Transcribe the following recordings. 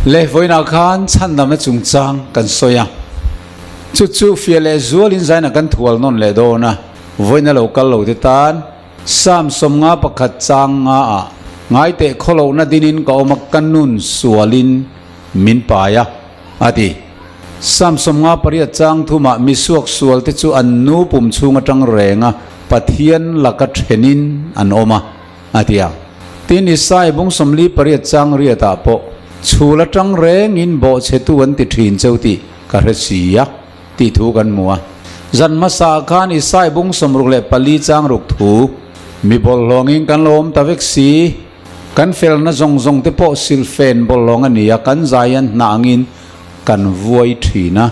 Le vawiinah khan chhandamna chungchang kan sawi a, chu chu fiah leh zualin zaina kan thual nawn leh dawn a, vawiina lo kal lo te tan Psalm 51 chang nga ah ngaiteh khawlohna dinin ka awm a ka nun sualin min pai a, a ti. Psalm 58 chang thumah misuak sualte chu an nu pum chhung atang reng a Pathian laka thenin an awm a, a ti a. Tin, Isai bung 48 chang riatah pawh chhul atang rengin bawhchhetu an ti thin cheu tih ka hre si a, tih thu kan hmu a. Zan hmasa khan Isai bung 64 chang ruk thu, Mi bawlhhlawngin kan lo awm ta vek si, kan felna zawng zawng te pawh silfen bawlhhlawng a ni a, kan zai an hnah angin kan vuai thin a,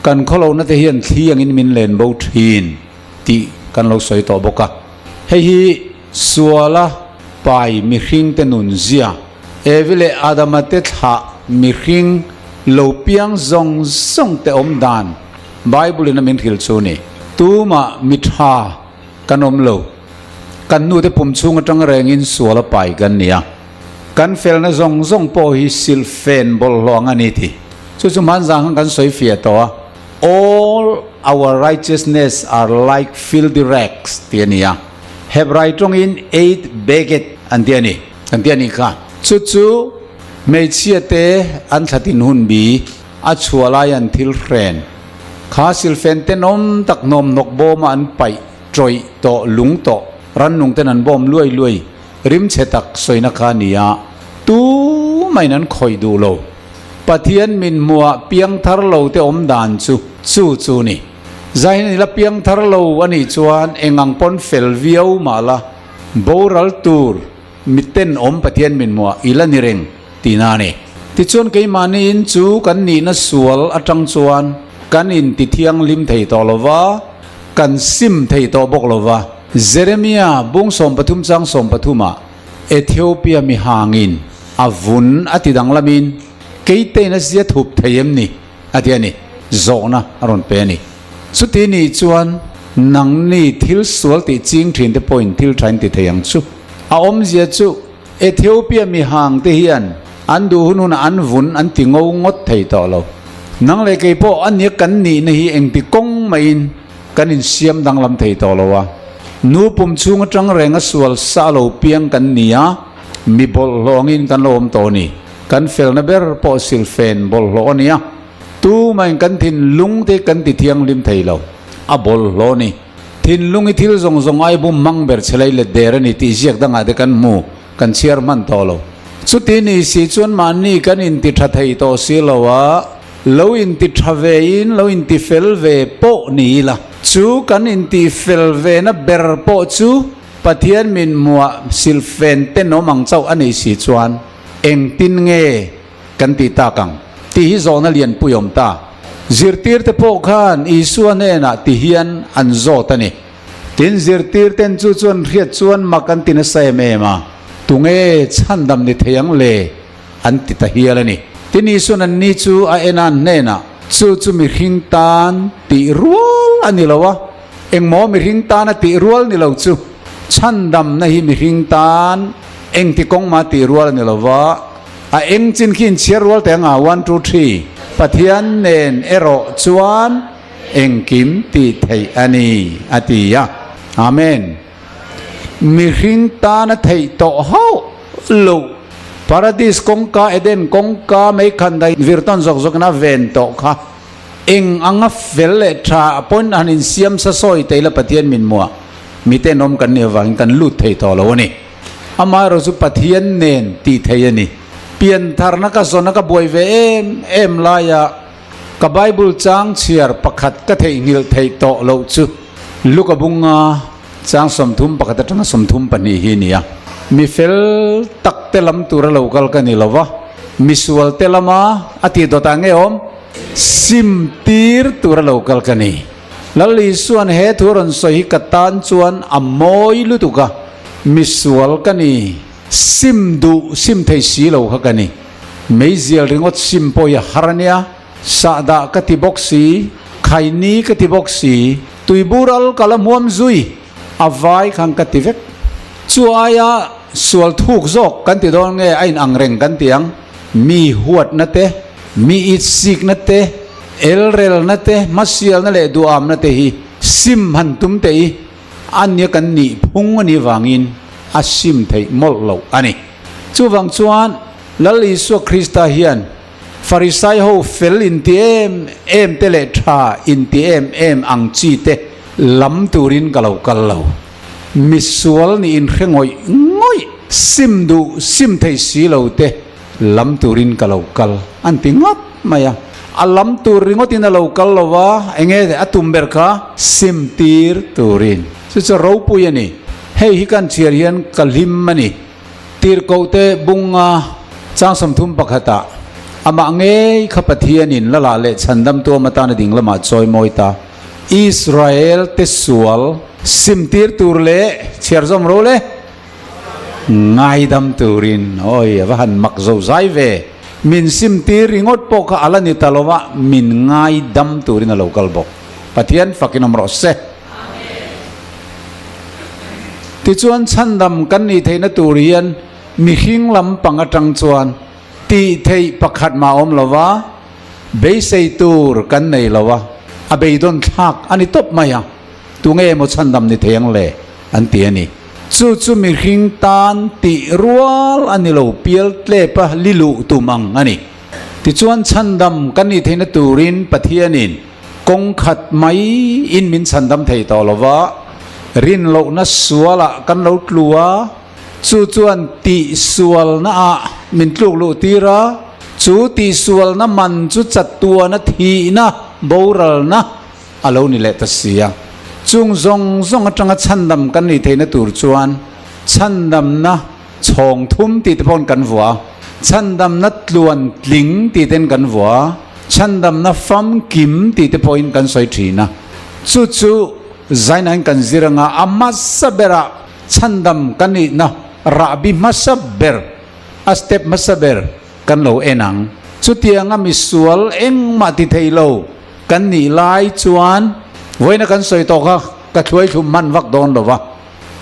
kan khawlohna te hian thli angin min len bo thin tih kan lo sawi tawh bawk a. Hei hi suala pai mihring te nun zia, Evi leh Adama te thlah mihring lo piang zawng zawng te awm dan Bible in a min hrilh chu ni. Tumah mi tha kan awm lo. Kan nu te pum chhung atang rengin suala pai kan ni a. Kan felna zawng zawng pawh hi silhfen bawlhhlawh ang a ni ti. Chu chu hmanzang khan kan sawi fiah tawh a. All our righteousness are like filthy rags tih a ni a. Hebrai tawngin eight beged an ti a ni. An ti a nih kha. Chu chu hmeichhia te an thlatin hun bi a chhuah lai an thil hren. Kha silfen tenawm tak hnawm hnawk bawma an paih tawih tawh lung tawh rannung ten an bawm luai luai rimchhe tak sawina kha a ni a. Tumahin an khawih duh lo. Pathian min hmuhah piangthar lo te awm dan chu chu chu ni. Zahin ila piangthar lo a nih chuan eng ang pawn fel viau mah la, boral tur miten awm Pathian min hmuhah ila ni reng tihna a ni. Tichuan keimahniin chu kan nihna sual atang chuan kan intithianghlim thei tawh lo va, kan sim thei tawh bawk lo va. Jeremia bung 13 chang 13 ah Ethiopia mi hangin a vun a ti danglamin keitein a zia thup thei em ni? a ti a ni. Zawhna a rawn pe a ni. Chuti nih chuan nangni thil sual tih ching thin te pawhin thil tha in ti thei ang chu. A awmzia chu Ethiopia mi hang te hian an duh hun hunah an vun an ti ngo ngawt thei tawh lo. Nang leh kei pawh a nia kan nihna hi engti kawng maiin kan insiam danglam thei tawh lo a. Nu pum chhung atang renga sual sa lo piang kan ni a, mi bawlhhlawngin kan lo awm tawh a ni. Kan felna ber pawh silfen bawlhhlawh a ni a, tumahin kan thinlung te kan ti thianghlim thei lo, a bawlhhlawh a ni. Thinlung hi thil zawng zawng ai bum mang ber che lei let der a ni tih ziak dangah te kan hmu, kan chhiar hman tawh lo. Chuti ni si chuan mahni kan inti tha thei tawh si lo a, Lo inti tha ve in lo inti fel ve pawh ni ila, chu kan inti fel ve na ber pawh chu Pathian min hmuah silfen tenawm ang chauh a nei si chuan engtin nge kan tih tak ang tih hi zawhna lianpui awm ta. Zirtirte pawh khan Isua hnenah ti hian an zawt a ni. Tin, zirtirten chu chuan hriat chuan mak an ti nasa em em a, Tunge chhandam ni thei ang le? An ti ta hial a ni. Tin, Isuan anni chu a en a, an hnenah, Chu chu mihring tan tih rual a ni lo a, engmaw mihring tana tih rual ni lo chu, chhandamna hi mihring tan engti kawng mah tih rual a ni lo va, a eng chin khi inchhiar rual teh anga, one, two, three, Pathian nen erawh chuan engkim tih theih a ni, a ti a. Amen. Mihring tana theih tawh hauh loh Paradis kawngka Eden kawngka meikhan dai virtawn zawk zawkin a ven tawh kha eng anga fel leh tha pawhin han insiam sa sawi thei la Pathian min hmuah miten awm kan nih avangin kan lut thei tawh lo a ni. Amaherawh chu Pathian nen tih theih a ni. Piantharna ka zawna ka buai ve em em laia Ka Bible chang chhiar pakhat ka theihnghilh theih tawh loh chu Luka bunga chang 31 atanga 32 hi a ni a. Mi fel tak te lam tura lo kal ka ni lo va, mi sual te lama a tih dawtah nge awm? Sim tir tura lo kal ka ni. Lal Isuan he thu rawn sawi hi ka tan chuan a mawi lutuk a, mi sual ka ni. Sim duh sim thei si lo kha ka ni. Meizial ringawt sim pawh hi a har a nia. Sahdah ka ti bawk si, khaini ka ti bawk si, tuibural ka la hmuam zui. A vai khan ka ti vek. Chu aia sual thuk zawk kan ti dawn nge a in ang reng kan ti ang. Mi huatna te, mi itsikna te, elrelna te, hmasialna leh duhamna te hi sim han tum teh i a nia kan nih phung a nih vangin a sim theih mawlh loh a ni. Chuvang chuan Lal Isua Krista hian Farisai ho fel inti em em te leh tha inti em em ang chi te lam turin ka lo kal lo. Misual nih inhre ngawih ngawih, sim duh sim thei si lo te lam turin ka lo kal an ti ngawt mai a. A lam tur ringawtin a lo kal lo va, enge a tum ber kha sim tir turin. Chu chu ropui a ni. Hei hi kan chhiar hian ka hlim a ni. Tirhkohte bunga chang 31 ah amah ngei kha Pathianin la lah leh chhandamtu awm atana ding lamah chawi mawi ta. Israel te sual simtir tur leh chhiar zawm ro le ngaidam turin awi a va han mak zo zai ve. Min simtir ringawt pawh kha a la ni ta lo va, min ngaidam turin a lo kal bawk. Pathian fakin awm rawh se. Tichuan chhandam kan nih theihna tur hian mihring lampang atang chuan tih theih pakhat mah awm lo va, beisei tur kan nei lo a, a beidawn thlak a ni tawp mai a, tunge emaw chhandam ni thei ang le an ti a ni. Chu chu mihring tan tih rual a ni lo, pial tlep a li luh tum ang a ni. Tichuan chhandam kan nih theihna turin Pathianin Kawng khat mai in min chhandam thei tawh lo va, rinlohna sualah kan lo tlu a, chu chuan tihsualna ah min tluk luh tir a, chu tihsualna man chu chatuana thihna, boralna a lo ni leh ta si a. Chung zawng zawng atanga chhandam kan nih theihna tur chuan chhandamna Chhawng thum tih te pawhin kan vua a, chhandamna tluan tling tih ten kan vua a, chhandamna famkim tih te pawhin kan sawi thin a. Chu chu zainain kan zir anga a hmasa berah chhandam kan nihna rahbi hmasa ber, a step hmasa ber kan lo en ang. Chutianga misual engmah ti thei lo kan nih lai chuan vawiina kan sawi tawh kha ka thluai thlum hman vak dawn lo va.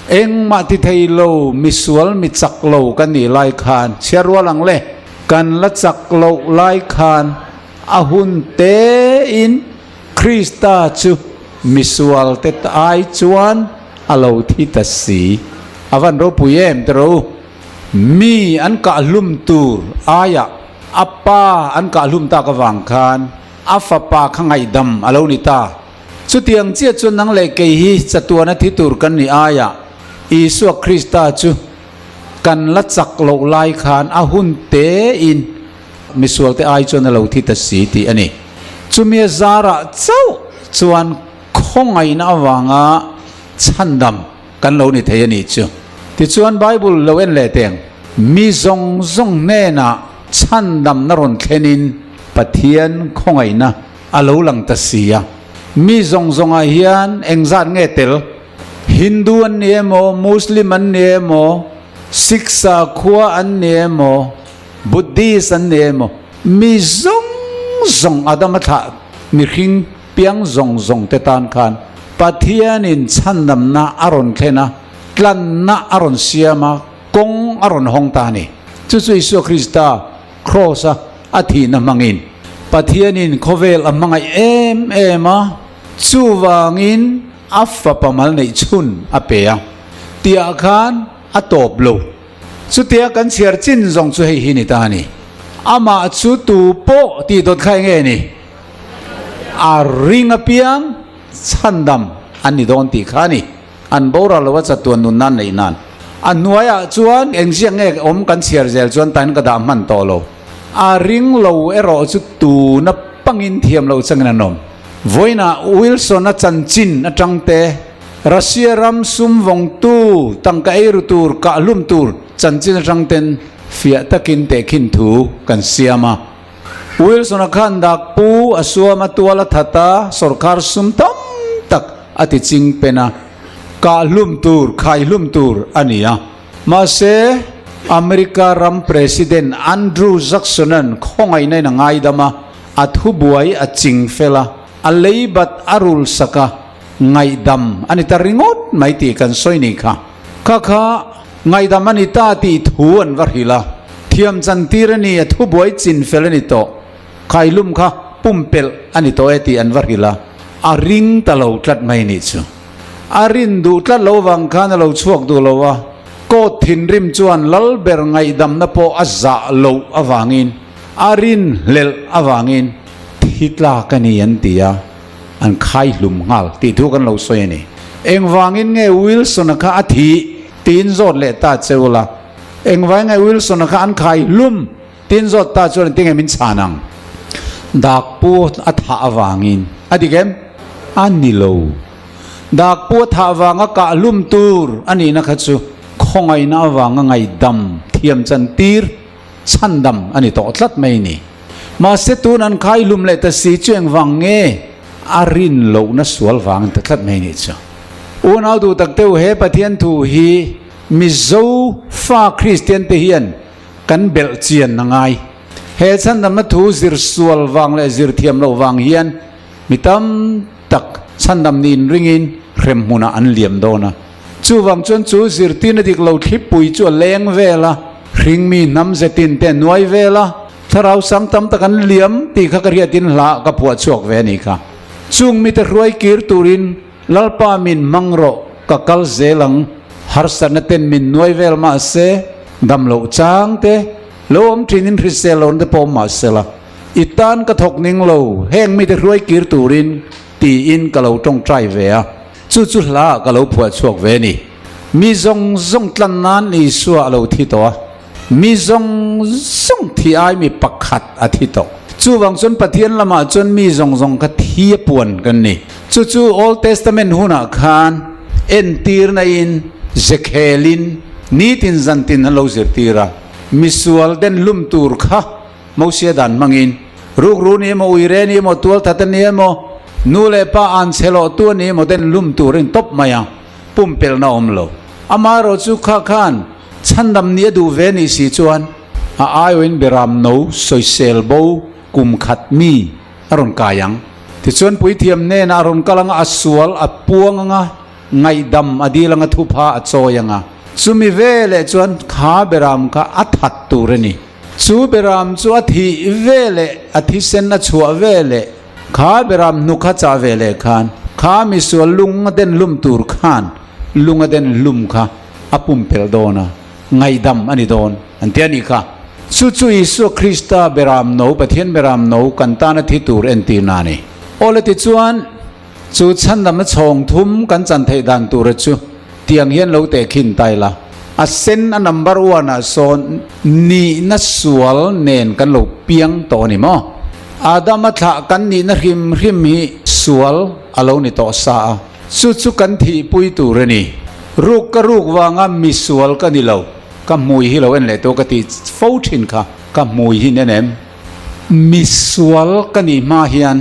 Engmah ti thei lo, misual mi chak lo ka nih lai khan chhiar rual ang le. Kan la chak loh lai khan a hun tein Krista chu misual te ai chuan a lo thi ta si. A van ropui em tiraw u? Mi an kah hlum tur aiah a pa an kah hlum tak avang khan a fapa kha ngaihdam a lo ni ta. Chutiang chiah chuan nang leh kei hi chatuana thi tur kan nih aiah Isua Krista chu kan la chak loh lai khan a hun tein misualte ai chuan a lo thi ta si tih a ni. Chumi a zarah chauh chuan khawngaihna avanga chhandam kan lo ni thei a nih chu. Tichuan Bible lo en leh teng, Mi zawng zawng hnenah chhandamna rawn thlenin Pathian khawngaihna A lo lang ta si a. Mi zawng zawngah hian engzat nge tel? Hindu an ni emaw, Muslim an ni emaw, Sikh sakhua an ni emaw, Buddhist an ni emaw, mi zawng zawng Adama thlah mihring piang zawng zawng te tan khan Pathianin chhandamna a rawn thlen a, tlanna a rawn siam a, kawng a rawn hawng ta a ni. Chu chu Isua Krista Kraws-a a thihna hmangin Pathianin khawvel a hmangaih em em a, chuvangin a fapa mal neih chhun a pe a, tihah khan a tawp lo. Chutia kan chhiar chin zawng chu hei hi ni ta a ni. Amah chu tu pawh tih dawt kha eng nge ni? A ring apiang chhandam an ni dawn tih kha a ni. An boral lo a chatuan nun nan neih nan. A hnuaiah chuan eng ziak nge awm kan chhiar zel chuan tain ka dah hman tawh lo. A ring lo erawh chu tuna pangin thiam loh changin an awm. Vawiinah Wilson-a chanchin atang te, Russia ram sum vawngtu tangka eiru tur kah hlum tur chanchin atang ten fiah takin tehkhin thu kan siam a. Wilson-a khan dak pu a suam a tual a that a, sawrkar sum tam tak a ti ching pen a, kah hlum tur, khai hlum tur a ni a. Mahse, America ram President Andrew Jackson-a'n khawngaihna in a ngaidam a, a thubuai a ching fel a, a leibat a rul sak a. Ngaihdam a ni ta ringawt mai tih kan sawi ni kha. Kha kha ngaihdam a ni ta tih thu an va hrilh a, thiam chantir a ni, a thubuai chinfel a ni tawh, khailum kha pumpelh a ni tawh e tih an va hrilh a, a ring ta lo tlat mai nih chu. A rin duh tlat lo vang khan a lo chhuak duh lo a, court thinrim chuan Lalber ngaihdamna pawh a zah loh avangin, a rinhlelh avangin thi tlak a ni an ti a, an khai hlum nghal tih thu kan lo sawi a ni. Engvangin nge Wilson-a kha a thih tiin zawt leh ta che ula, engvangin nge Wilson-a kha an khai hlum tiin zawt ta chuan engtin nge min chhan ang? Dakpu a thah avangin a dik em? A ni lo. Dakpu a thah vanga kah hlum tur a nihna kha chu khawngaihna avanga ngaihdam thiam chantir chhandam a ni tawh tlat mai ni. Mahse tun an khai hlum leh ta si chu engvang nge a rin lohna sual vang ta tlat mai nih chu. Unau duh tak teuh he Pathian thu hi Mizo fa Kristian te hian kan belh chian a ngai. He chhandamna thu zir sual vang leh zir thiam loh vang hian mi tam tak chhandam niin ringin hrem hmunah an liam dawn a. Chuvang chuan chu zirtirna dik lo thlipui chu a leng vel a, hringmi hnam zetin te a nuai vel a, thlarau sang tam tak an liam tih kha ka hriatin hla ka phuah chhuak ve a nih kha. Chung mite hruai kir turin Lalpa min hmang rawh, ka kal zel ang, harsatna ten min nuai vel mah se, dam loh chang te, lo awm thinin hrisel lohna te pawh awm mah se la, i tan ka thawk ning lo, heng mite hruai kir turin tiin ka lo tawngtai ve a. Chu chu hla ah ka lo phuah chhuak ve a ni. Mi zawng zawng tlan nan Isua a lo thi tawh a, mi zawng zawng thi ai mi pakhat a thi tawh. Chuvang chuan Pathian lamah chuan mi zawng zawng kha thi a puan kan ni. Chu chu Old Testament hunah khan entirna in Zekhelin nitin zantin an lo zirtir a, misual den hlum tur kha Mosia dan hmangin, rukru ni emaw, uire ni emaw, tualthat a ni emaw, nu leh pa an chhe lawh tu a ni emaw ten lum tur in tawp mai a, pumpelhna a awm lo. Amaherawh chu kha khan chhandam nih a duh ve nih si chuan a aiawhin beram no sawisel bo kum khat mi a rawn kai ang. Tichuan puithiam hnenah a rawn kal anga a sual a puang anga, Ngaihdam a dil anga thupha a chawi anga, chumi veleh chuan kha beram kha a that tur a ni. Chu beram chu a thih veleh a thisen a chhuah veleh kha beram hnuk kha chah veleh khan kha misual lung a den hlum tur khan lung a den hlum kha a pumpelh dawn a, ngaihdam a ni dawn an ti a nih kha. Chu chu Isua Krista beram no, Pathian beram no kan tana thi tur entirna a ni. Awle tichuan. Chu chhandamna chhawng thum kan chan theih dan tura chu tiang hian lo teh khin ta ila. A sen a number one ah sawn nihna sual nen kan lo piang tawh a ni maw? Adama thlah kan nihna hrim hrim hi sual a lo ni tawh sa a, chu chu kan thihpui tur a ni. Ruk ka ruk vanga misual ka ni lo, ka hmui hi lo en leh tawh ka tih fo thin kha, ka hmui hi nen em? Misual ka nih hma hian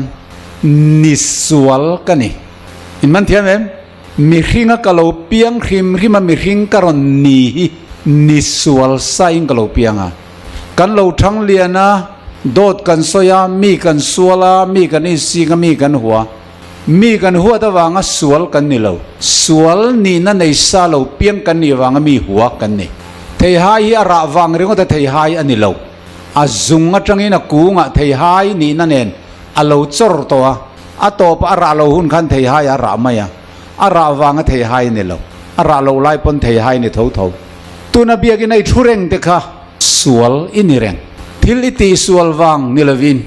nisual ka ni. In man thiam em? Mihringa ka lo piang hrim hrim a, mihring ka rawn ni hi nisual sain ka lo piang a. Kan lo thang lian a, dawt kan sawi a, mi kan sual a, mi kan insing a, mi kan hua. Mi kan huat avanga sual kan ni lo. Sual nihna nei sa lo piang kan nih avanga mi hua kan ni. Theihai hi a rah vang ringawt a theihai a ni lo. A zung atangin a kungah theihai nihna nen a lo chawr tawh a, a tawpah a rah lo hun khan theihai a rah mai a, a rah vanga theihai a ni lo, a rah loh lai pawn theihai a ni tho tho. Tuna biakin a i thu reng te kha sual i ni reng. Thil i tih sual vang ni lovin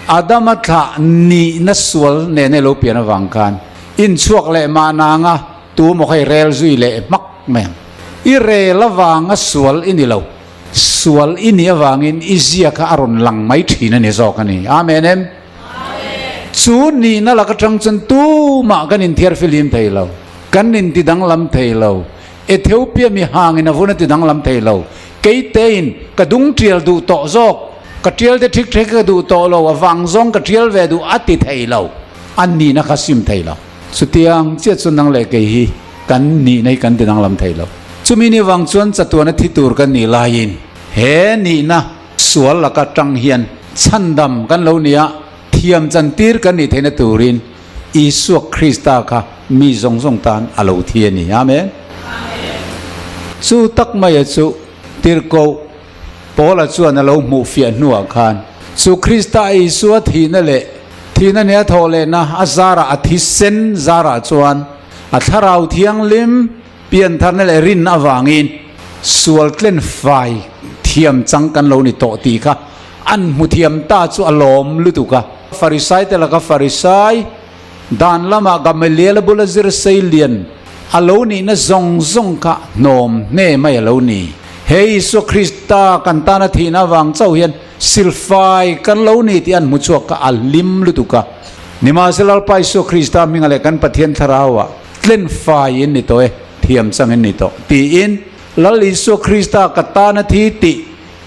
Adama thlah nihna sual nena i lo pian avang khan inchhuak leh mahnanga tu maw kha i rel zui leh hmak mai ang. I rel avanga sual i ni lo. Sual i nih avangin i zia kha a rawn lang mai thin a ni zawk a ni. Amen em? Chu nihna lak atang chuan tumah kan inthiar filim thei lo, kan inti danglam thei lo. Ethiopia mi hangin a vun a ti danglam thei lo. Keitein ka dung tial duh tawh zawk, ka tial te thik thek ka duh tawh lo, a vang zawng ka tial ve duh a ti thei lo. A nihna kha sim thei lo. Chutiang chiah chu nang leh kei hi kan nihna hi kan ti danglam thei lo. Chumi ni vang chuan chatuana thi tur kan nih laiin he nihna sual laka tang hian chhandam kan lo nia, thiam chantir kan nih theihna turin. Isua Krista kha mi zawng zawng tan a lo thi a ni. Amen. Chu tak maia chu tirhkoh Paula chuan a lo hmuh fiah hnuah khan chu Krista Isua thihna leh thihna nia thawh lehna a zarah a thisen zarah chuan a Thlarau Thianghlim piantharna leh rinna avangin sual tlen fai thiam chang kan lo ni tawh tih kha an hmu thiam ta chu a lawm lutuk a. Farisai te laka Farisai dan lamah Gamaliel-a bula zir sei lian a lo nihna zawng zawng kha hnawm hne mai a lo ni. He Isua Krista kan tana thihna avang chauh hian silfai kan lo ni tih an hmu chhuak kha a hlim lutuk a. Nimahsela Lalpa Isua Krista hminga leh kan Pathian Thlarauah tlen fai in ni tawh e, thiam chang in ni tawh tiin Lal Isua Krista ka tana thi tih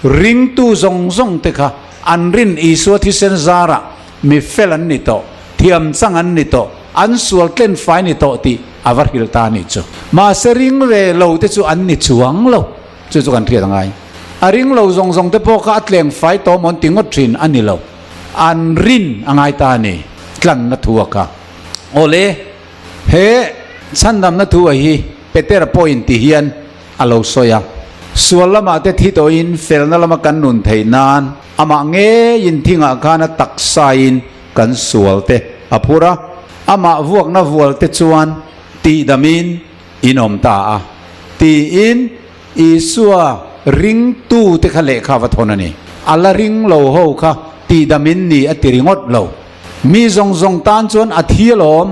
ringtu zawng zawng te kha an rin Isua thisen zarah Mi fel an ni tawh, thiam chang an ni tawh, an sual tlen fai ni tawh tih a va hrilh ta a nih chu. Mahse ring ve lo te chu an ni chuang lo, chu chu kan hriat a ngai. A ring lo zawng zawng te pawh kha a tleng fai tawh mawn ti ngawt thin a ni lo. An rin a ngai ta a ni, tlanna thu a kha. Awle, he chhandamna thu a hi Petera pawhin ti hian a lo sawi a. Sual lamah te thi tawhin felna lama kan nun theih nan amah ngeiin thingah khan a taksain kan sual te a phur a, amah vuakna vual te chuan tihdamin in awm ta a, tiin Isua ringtu te kha lehkha va thawn a ni. A la ring lo ho kha tihdamin ni a ti ringawt lo. Mi zawng zawng tan chuan a thi alawm,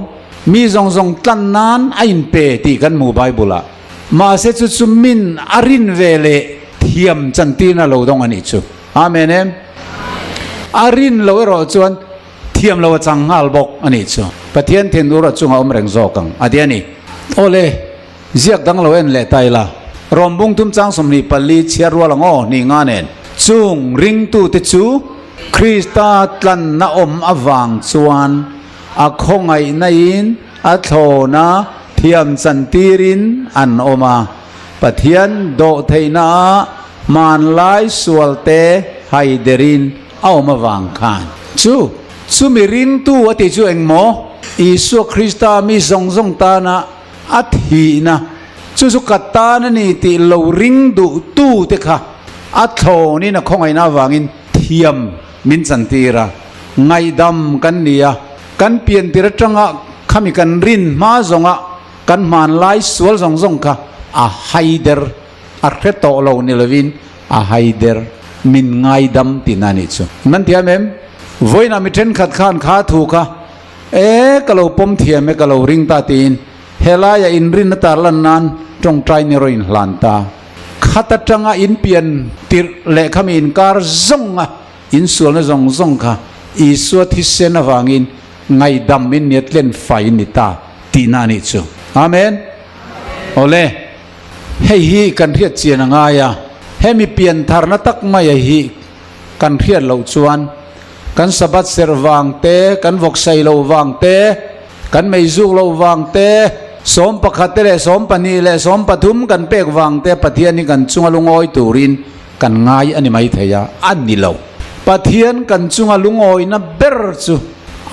mi zawng zawng tlan nan a inpe tih kan hmu Bible-ah. Mahse chu chu min a rin ve leh thiam chantirna lo dawng a nih chu. Amen em? A rin lo erawh chuan thiam lo a chang nghal bawk a nih chu. Pathian thinur a chunga awm reng zawk ang a ti a ni. Awle, ziak dang lo en leh ta ila. Rawm bung tum chang 24 chhiar rual ang aw hnih nga nen. Chung ringtute chu Krista tlanna awm avang chuan A khawngaihna-in a thlawn a, thiam chantirin an awm a. Pathian dawhtheihna-ah hmanlai sualte haiderin a awm avang khan. Chu chu mi ringtu a tih chu eng maw? Isua Krista mi zawng zawng tana a thihna, chu chu ka tan a ni tih lo ring duhtute kha a thlawnin a khawngaihna avangin thiam min chantir a, ngaihdam kan ni a, kan piantir atanga khami kan rin hma zawnga kan hmanlai sual zawng zawng kha a haider, a hre tawh lo ni lovin a haider, min ngaidam tihna a nih chu. Nan thiam em? Vawiinah mi thenkhat khan kha thu kha, E, ka lo pawm thiam e, ka lo ring ta tiin helaia inrinna tarlan nan tawngtai ni rawh inhlan ta. Khat atanga in pian tirh leh khami inkar zawnga insualna zawng zawng kha Isua thisen avangin ngaihdam in nia tlen fai in ni ta tihna a nih chu. Amen. Awle, hei hi kan hriat chian a ngai a, hemi pian tharna tak maia hi kan hriat loh chuan kan Sabbath serh vang te, kan vawksai loh vang te, kan meizuk loh vang te, 11 te leh 12 leh 13 kan pek vang te Pathian hi kan chunga lungawi turin kan ngai a ni mai thei a, a ni lo. Pathian kan chunga lungawina ber chu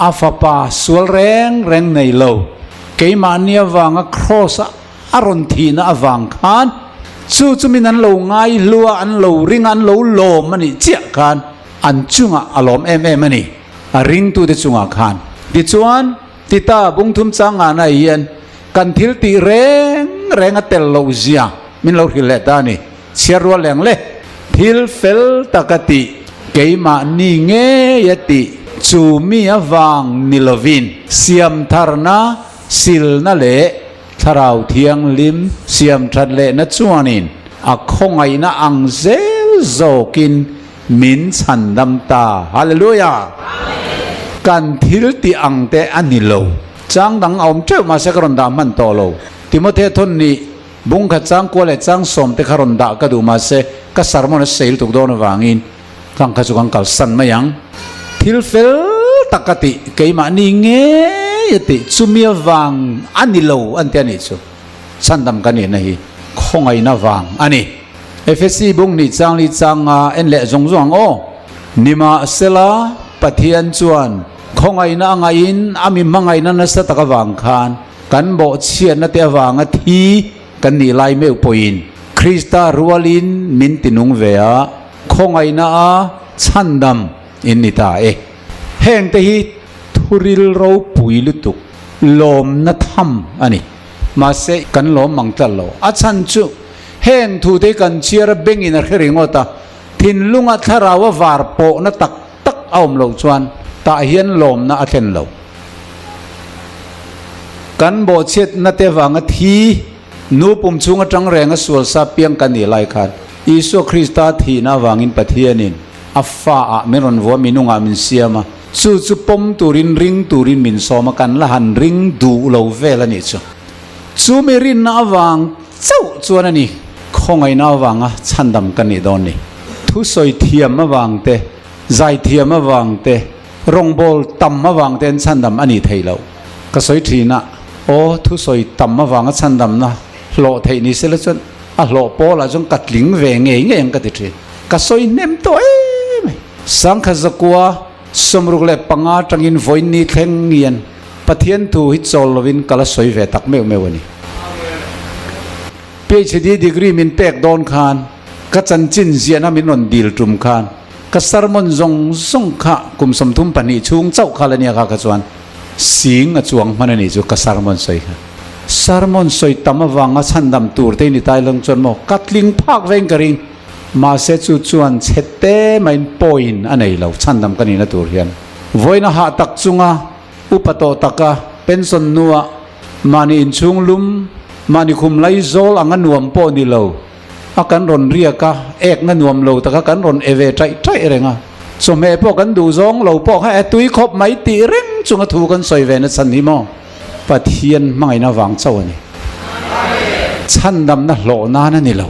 a Fapa sual reng reng nei lo, keimahni avanga Kraws-a a rawn thihna avang khan chu chu min an lo ngai hlu a, an lo ring a, an lo lawm a nih chiah khan an chungah a lawm em em a ni, a ringtute chungah khan. Tichuan, Tita bungthum changana hian kan thil tih reng reng a tel loh zia min lo hrilh leh ta a ni. Chhiar rual leng le, thil fel taka tih, keimahni ngei a tih chu mi avang ni lovin siamtharna, silna leh Thlarau Thianghlim siam that lehna chuanin a khawngaihna ang zel zawkin min chhandam ta. Hallelujah! Kan thil tih ang te a ni lo. Chang dang a awm teuh mahse ka rawn dah hman tawh lo. Timothea thawn nih bungkhat chang kua leh chang sawm te kha rawn dah ka duh mahse ka sermon a sei lutuk dawn avangin Kang kha chu kan kalsan mai ang. Thil fel tak a tih, keimahni ngei a tih, chumi avang a ni lo an ti a nih chu. Chhandam kan nihna hi khawngaihna vang a ni. Efesi bung hnih chang li chang nga en leh zawng zawng ang aw. Nimahsela Pathian chuan. Khawngaihna a ngaihin a mi hmangaihna nasa tak avang khan kan bawhchhiatna te avanga thi kan nih lai meuh pawhin Krista rualin min ti nung ve a, khawngaihna a chhandam in ni ta e. Hengte hi thuril ropui lutuk lawmna tham a ni. Mahse kan lawm mang tlat lo. A chhan chu heng thute hi kan chhiar a bengin a hre ringawt a, thinlunga thlarau a var pawhna tak tak a awm loh chuan tah hian lawmna a thlen lo. Kan bawhchhiatna te vanga thi nu pum chhung atang renga sual sa piang kan nih lai khan Isua Krista thihna avangin Pathianin a fa ah min rawn vua minungah min siam a, chu chu pawm turin ring turin min sawm a, kan la han ring duh lo vel a nih chu. Chumi rinna avang chauh chuan a ni khawngaihna avanga chhandam kan nih dawn ni. Thusawi thiam avang te, zai thiam avang te, Rawngbawl tam avang te an chhandam a nih theih loh. Ka sawi thin a, aw thusawi tam avanga chhandamna hlawh theih ni sela chuan a hlawh pawlah chuan ka tling ve ngei ngei ang ka ti thin. Ka sawi hnem tawh em ai. Sangkhat zakua 65 atangin vawiin thleng hian Pathian thu hi chawl lovin ka la sawi ve tak meuh meuh a ni. PhD degree min pek dawn khan ka chanchin ziahna min rawn dil tum khan Ka sermon zawng zawng kha kum 32 chhung chauh kha la nia kha kha chuan sing a chuang hman a nih chu ka sermon sawi kha. Sermon sawi tam avanga chhandam tur te ni tai lang chuan maw ka tling phak veng ka ring. Mahse chu chuan chhe te maiin point a nei lo chhandam ka nihna tur hian. Vawiin a hah tak chunga upa tawh taka pension hnua mahni inchhung lum mahni khum laizawl anga nuam pawh ni lo. A kan rawn riak a, ekna nuam lo taka kan rawn e ve ṭaih ṭaih reng a. Chawhmeh pawh kan duh zawng lo pawh kha e tui khawp mai tih reng chunga thu kan sawi ve na chhan hi maw? Pathian hmangaihna vang chauh a ni. Chhandamna hlawh nan a ni lo.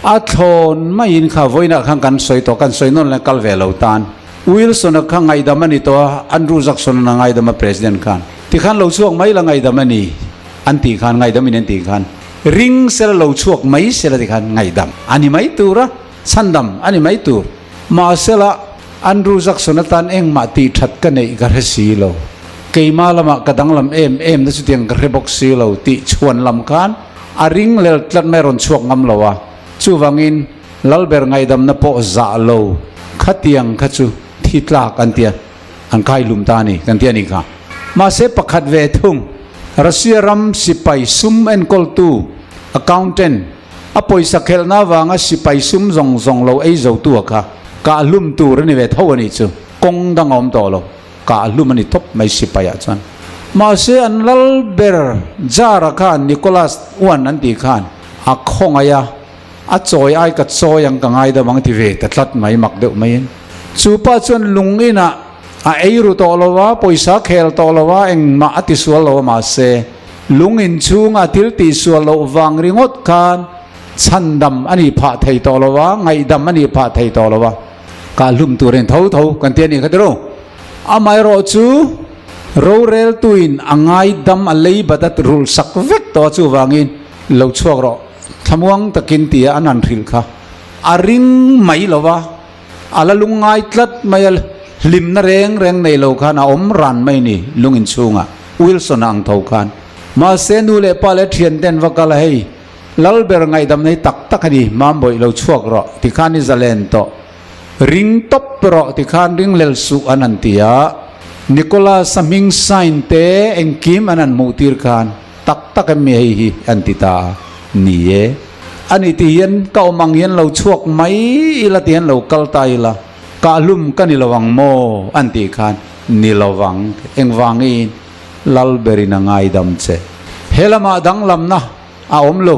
A thlawn maiin kha vawiinah khan kan sawi tawh, kan sawi nawn leh kal ve lo tan. Wilson-a kha ngaihdam a ni tawh a, Andrew Jackson-a'n a ngaidam a President khan. Tikhan lo chhuak mai la ngaihdam a ni an tih khan, ngaihdam in an tih khan. Ring sela lo chhuak mai sela ti khan ngaihdam a ni mai tur a, chhandam a ni mai tur. Mahsela, Andrew Jackson atan engmah tih that ka neih ka hre si lo. Keima lamah ka danglam em em na chutiang ka hre bawk si lo tih chhuan lam khan a ring lel tlat mai a rawn chhuak ngam lo a. Chuvangin, Lalber ngaihdamna pawh zah lo khatiang kha chu thi tlak an tia. An kai hlum ta a ni, kan ti a nih kha. Mahse pakhat ve thung, Russia ram sipai sum enkawltu, accountant, a pawisa khelhna avanga sipai sum zawng zawng lo ei zotu a kha, kah hlum tur a ni ve tho a nih chu. Kawng dang a awm tawh lo, kah hlum a ni tawp mai sipaiah chuan. Mahse an lal ber Tsar-a khan Nicholas I an tih khan a khawngaih a, A chawi ai ka chawi ang ka ngaidam ang ti ve ta tlat mai mak deuh maiin. Chu pa chuan lung inah a ei ru tawh lo a, pawisa khel tawh lo a, engmah a ti sual lo a mahse lung in chhunga thil tih sual loh vang ringawt khan chhandam a nih phah thei tawh lo a, ngaihdam a nih phah thei tawh lo a. Kah hlum tur in tho tho kan ti a nih kha tiro. Amaherawh chu roreltuin a ngaidam a leibat a rulh sak vek tawh a chuvangin lo chhuak rawh. Thlamuang takin tia an han hrilh kha a ring mai lo va, a la lungngai tlat mai a, hlimna reng reng nei lo khan a awm ran mai ni lung inchhungah Wilson-a ang tho khan. Mahse nu leh pa leh thianten va kal a, hei Lalber ngaihdam nei tak tak a ni, Mambawih lo chhuak rawh tikhan i zalen tawh, ring tawp rawh tikhan ring lel suh an han ti a, Nicholas-a hming sign te engkim an han hmuh tir khan, Tak tak em mi hei hi an ti ta a, ni e. A nih ti hian ka awm ang hian lo chhuak mai ila ti hian lo kal ta ila, kah hlum ka ni lo ang maw an tih khan ni lo vang, engvangin Lalberin a ngaidam che. He lamah danglamna a awm lo,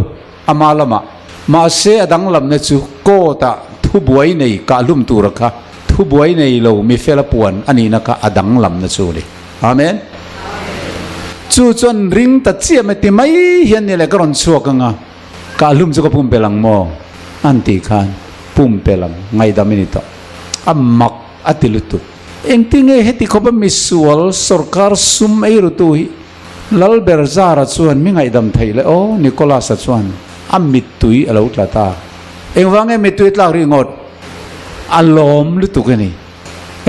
ama lamah. Mahse a danglamna chu court ah thubuai nei kah hlum tura kha thubuai nei lo mifela puan a nihna kha a danglamna chu a ni. Amen. Chu chuan ring ta chiah mai ti mai hian ni le ka rawn chhuak anga kah hlum chu ka pumpelh ang maw? An tih khan pumpelh ang ngaihdam i ni tawh. A mak a ti lutuk. Engtinge heti khawpa misual sorkar sum ei rutu hi Lalber Zara chuan mi ngaihdam theih le aw Nicholas-a chuan a mittui a lo tla ta. Engvange mittui a tlak rih ngawt? A lawm lutuk a ni.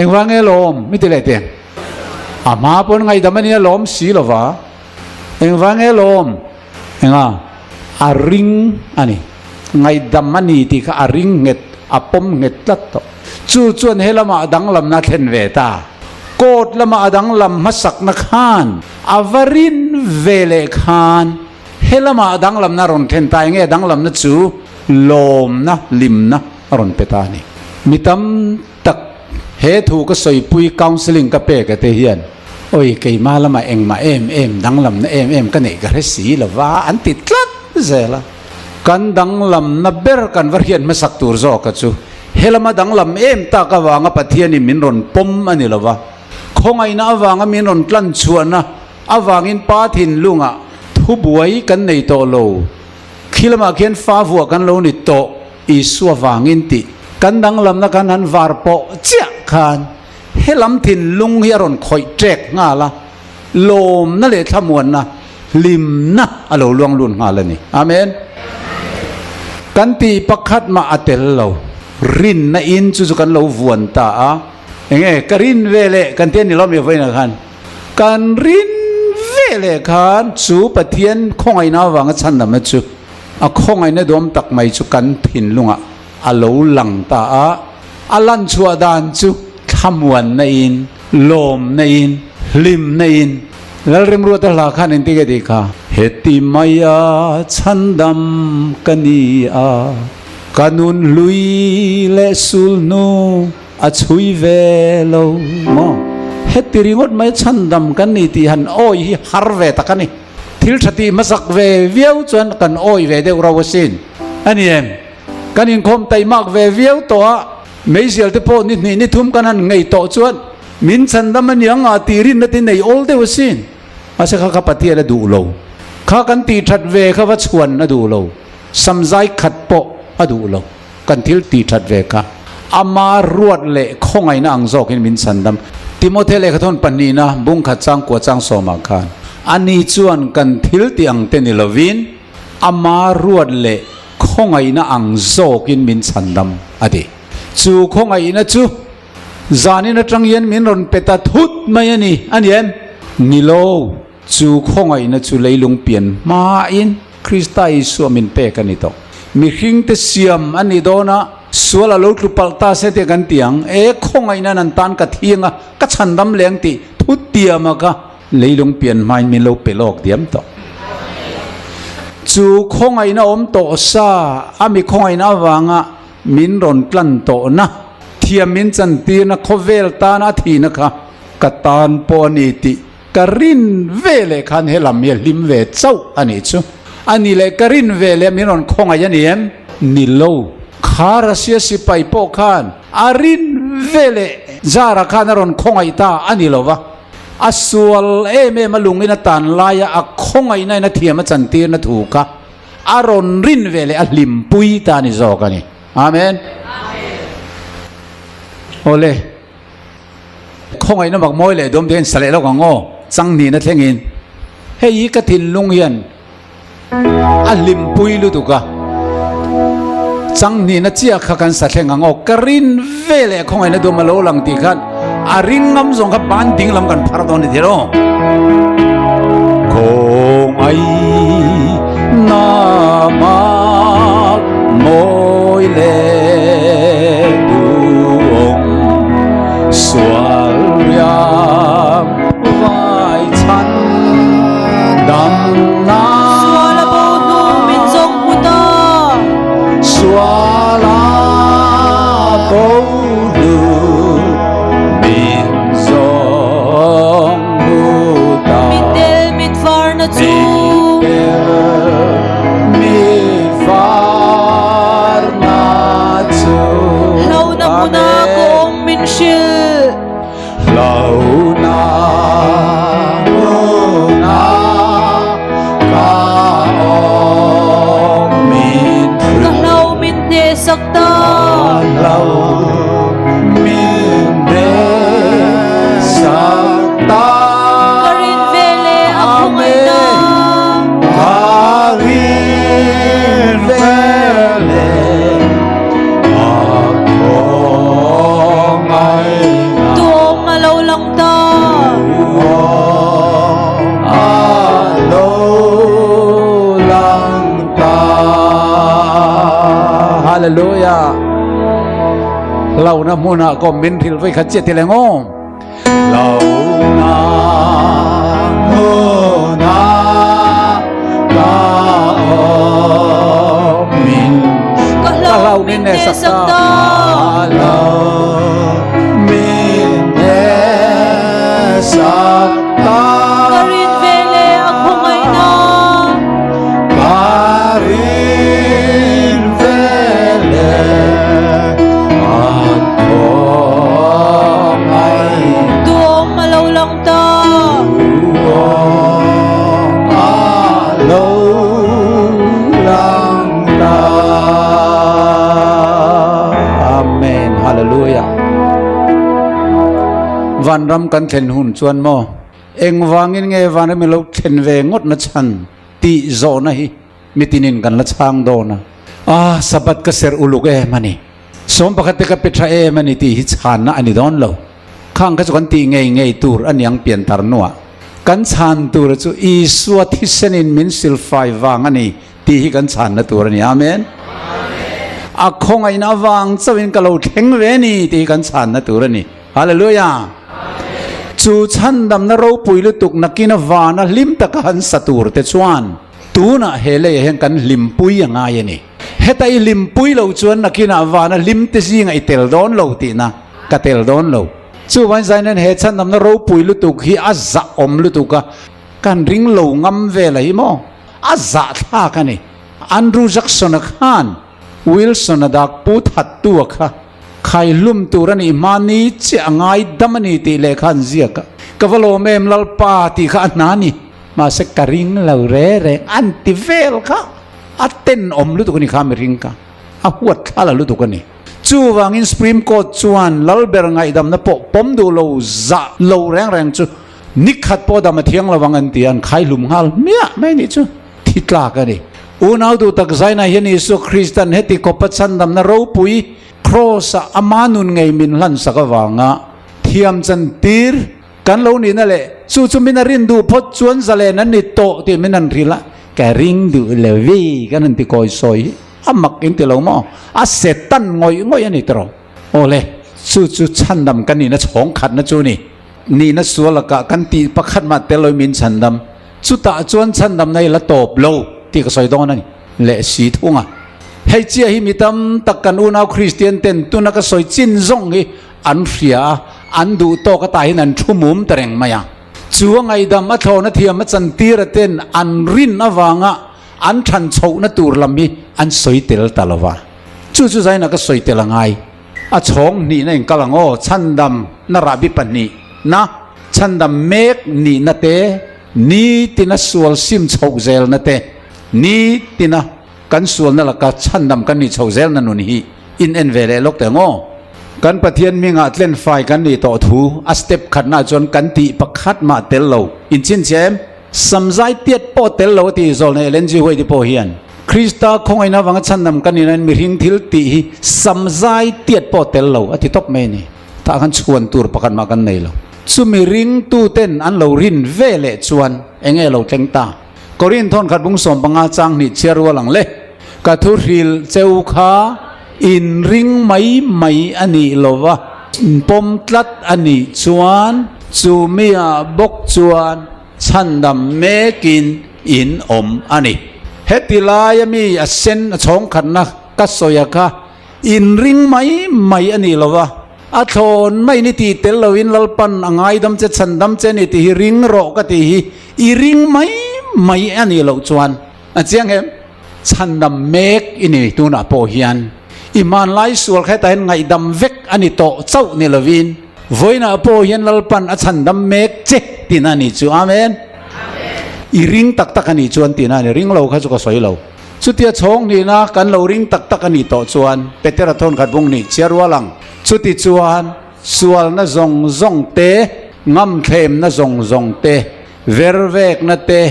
Engvange lawm? Mi ti leh teh. A hma pawn ngaihdam a nia lawm si lo va. Engvang nge lawm? Enga? A ring a ni. Ngaihdam a ni tih kha a ring nghet, a pawm nghet tlat tawh. Chu chuan he lamah a danglamna a thlen ve ta. Court lama a danglam hmasakna khan a va rin ve leh khan he lamah a danglamna a rawn thlen ta. Enge a danglamna chu? Lawmna, hlimna a rawn pe ta a ni. Mi tam tak he thu ka sawipui counselling ka pek a te hian oi keimah lamah engmah em em danglamna em em ka neih ka hre si lo va an ti tlat zel a. Kan danglamna ber kan va hriat hmasak tur zawk a chu helama danglam em tak avanga Pathianin min rawn pawm a ni lo va, khawngaihna avanga min rawn tlan chhuahna avangin Pa thinlungah thubuai kan nei tawh lo. Khi lamah khian fa vuah kan lo ni tawh Isua vangin tih kan danglamna kan han var pawh chiah khan helam thinlung hi a rawn khawih ṭek nghal a, lawmna leh thlamuanna, hlimna a lo luang lut nghal a ni. Amen. Kan tih pakhat mah a tel lo. Rinna in chu chu kan lo vuan ta a. Enge ka rin ve leh kan ti a ni lo mi vawiinah khan. Kan rin ve leh khan chu Pathian khawngaihna avanga chhandamna chu a khawngaihna duam tak mai chu kan thinlungah a lo lang ta a, a lan chhuah dan chu thlamuanna in, lawmna in, hlimna in. Lalremruata hla khan engtin nge tih kha? Heti maia chhandam ka ni a, ka nun hlui leh sulhnu A chhui ve lo maw? Heti ringawt mai chhandam kan ni tih han awi hi har ve tak a ni. Thil tha tih hmasak ve viau chuan kan awi ve deuh ro asin. A ni em? Kan inkhawm taimak ve viau tawh a, meizial te pawh ni hnih ni thum kan han ngei tawh chuan min chhandam a niang ah tih rinna te nei awl deuh asin. Mahse kha kha Pathian a duh lo. Kha kan tih that ve kha va chhuan a duh lo. Samzai khat pawh a duh lo. Kan thil tih that ve kha ama ruat leh khawngaihna ang zawkin min chhandam. Timothy lehkhathawn pahnihna bungkhat changkua changsawmah khan ani chuan kan thil tih ang te ni lovin ama ruat leh khawngaihna ang zawkin min chhandam a ti. Chu khawngaihna chu zanin atang hian min rawn pe ta thut mai a ni a ni em? Ni lo. Chu khawngaihna chu leilung pian hmain Krista Isua min pek a ni tawh. Mihringte siam a ni dawn a, sual a lo tlu palh ta se tih kan ti ang. E, khawngaihna nan tan ka thiang a, ka chhandam leh ang tih thu tiama ka leilung pian hmain min lo pe lawk diam tawh. Chu khawngaihna awm tawh sa, a mi khawngaihna avanga min rawn tlan tawhna, thiam min chantirna, khawvel tana a thihna kha ka tan pawh a ni tih Ka rin ve leh khan he lam hi a hlim ve chauh a nih chu. A nih leh ka rin ve leh min rawn khawngaih a ni em? Ni lo. Kha Russia sipai pawh khan a rin ve leh Zara khan a rawn khawngaih ta a ni lo va. A sual em em a lungin a tan laia a khawngaihna in a thiam a chantirna thu kha a rawn rin ve leh a hlimpui ta a ni zawk a ni. Amen. Awle. Khawngaihna mak mawi leh dawm te hian sa leh lawk ang aw, chang hnihna thlengin. Hei hi ka thinlung hian a hlimpui lutuk a, chang hnihna chiah kha kan sa thleng ang aw, ka rin ve leh khawngaihna dawm a lo lang tih khan a ring ngam zawng kha ban ding lam kan phar dawn a ni thei lo. Khawngaihna mak mawi leh duhawm sual riam vai chhan damna. Sual a bo hnu min zawng hmu ta. Sual a bo hnu min zawng hmu ta. Mit del mit varna chu. Mit del mit varna chu. Hlauhna hmuna ka awm min hrilh. Hlauhna hmuna ka awm min hrilh. Ka hlau min hneh. Hallelujah. Hlauhna hmunah ka awm min hrilh vawikhat chiah ti leng aw. Hlauhna hmunah ka awm min Ka hlauh min hnehsak ta. Ka hlauh min hnehsak ta. Ka rin ve leh a khawngaihna. Ka rin ve leh a khawngaihna. Duhawm a lo lang ta. Duhawm a lo lang ta. Amen. Hallelujah. Vanram kan thlen hun chuan maw? Engvangin nge vanram i lo thlen ve ngawt na chhan tih zawhna hi mitinin kan la chhang dawn a. Ah, Sabbath ka serh uluk em a ni. Sawm pakhat te ka pe tha em a ni tih hi chhanna a ni dawn lo. Khang kha chu kan tih ngei ngei tur a niang piantar hnuah. Kan chhan tur chu Isua thisenin min silfai vang a ni tih hi kan chhanna tur a ni. Amen. A khawngaihna avang chauhin ka lo thleng ve a ni tih hi kan chhanna tur a ni. Hallelujah! Chu chhandamna ropui lutuk nakina vana hlim taka han sa tur te chuan tunah he leiah hian kan hlimpui a ngai a ni. Heta i hlimpui lo chuan nakinah vana hlim te zingah i tel dawn lo tihna ka tel dawn lo. Chuvangin Zainan he chhandamna ropui lutuk hi a zahawm lutuk a, kan ring lo ngam vel a hi maw? A zahthlak a ni. Andrew Jackson-a khan Wilson-a dak pu thattu a kha Khaihlum tur a nih hma ni chiah a ngai dam a ni tih lehkha an ziak a. Ka va lawm em Lalpa tih kha a hna a ni. Mahse ka ring lo re reng an ti vel kha a tenawm lutuk a ni kha mihring kha a huat thla la lutuk a ni. Chuvangin Supreme Court chuan Lalber ngaihdamna pawh pawm duh lo zah lo reng reng chu nikhat pawh dam a thiang lo ang an ti a, an khaihlum nghal hmiah mai nih chu. Thi tlak a ni. Unau duh tak zainah hian Isua Kristan heti khawpa chhandamna ropui Kraws-ah ama nun ngei min hlansak avanga thiam chantir kan lo nihna leh chu chu min a rin duh phawt chuan zalen an ni tawh tih min han hrilh a, ka ring duh lo vi kan han ti kawi sawi hi a mak in ti lo maw? A Satan ngawih ngawih a ni tawh. Awle, chu chu chhandam kan nihna chhawng khatna chu a ni. Nihna sual lakah kan tih pakhat mah tel loin min chhandam. Chutah chuan chhandamna hi la tawp lo tih ka sawi dawn a ni leh si thung a. Hei chiah hi mi tam tak kan unau Kristian ten tuna ka sawi chin zawng hi an hria a, an duh tawk atah hian an thu mum ta reng mai a. Chu a ngaihdam a thlawhna thiam a chantir a ten an rin avanga an than chhohna tur lam hi an sawi tel ta lo va. Chu chu zainah ka sawi tel a ngai. A chhawng hnihna in kal ang aw, chhandam na rahbi pahnih na, chhandam mek nihna te, nitina sual sim chhoh zelna te, nitina kan sualna laka chhandam kan nih chhoh zelna nun hi in en ve leh lawk teh ang aw. Kan Pathian hmingah tlenfai kan nih tawh thu a step khatnaah chuan kan tih pakhat mah tel lo in chhinchhiah em? Samzai tiat pawh tel lo a ti zawlnei Ellen G. White pawh hian Krista khawngaihna avanga chhandam kan nihnain mihring thil tih hi samzai tiat pawh tel lo a ti tawp mai a ni. Tah khan chhuan tur pakhat mah kan nei lo. Chumi ringtuten an lo rin ve leh chuan eng nge lo thleng ta? Korin thawnkhat bung 15 chang hnih chhiar rual ang le. Ka thu hril cheu kha in ring mai mai a nih lo va, pawm tlat a nih chuan chumi-ah bawk chuan chhandam mekin in awm a ni. Heti laia mi a sen a chhawng khatna ka sawi a kha in ring mai mai a nih lo va, a thlawn mai ni tih tel loin Lalpan a ngaidam che chhandam che ni tih hi ring rawh ka tih hi i ring mai mai a nih loh chuan a chiang em? Chhandam mek i ni tunah pawh hian i hmanlai sual kha hetah hian ngaihdam vek a ni tawh chauh ni lovin vawiinah pawh hian Lalpan a chhandam mek che tihna a ni chu. Amen. I ring tak tak a nih chuan tihna a ni. Ring lo kha chu ka sawi lo. Chutia chhawng hnihna kan lo ring tak tak a nih tawh chuan Petera thawnkhat bung nih chhiar rual ang. Chuti chuan sualna zawng zawng te, ngamthlemna zawng zawng te, vervekna te,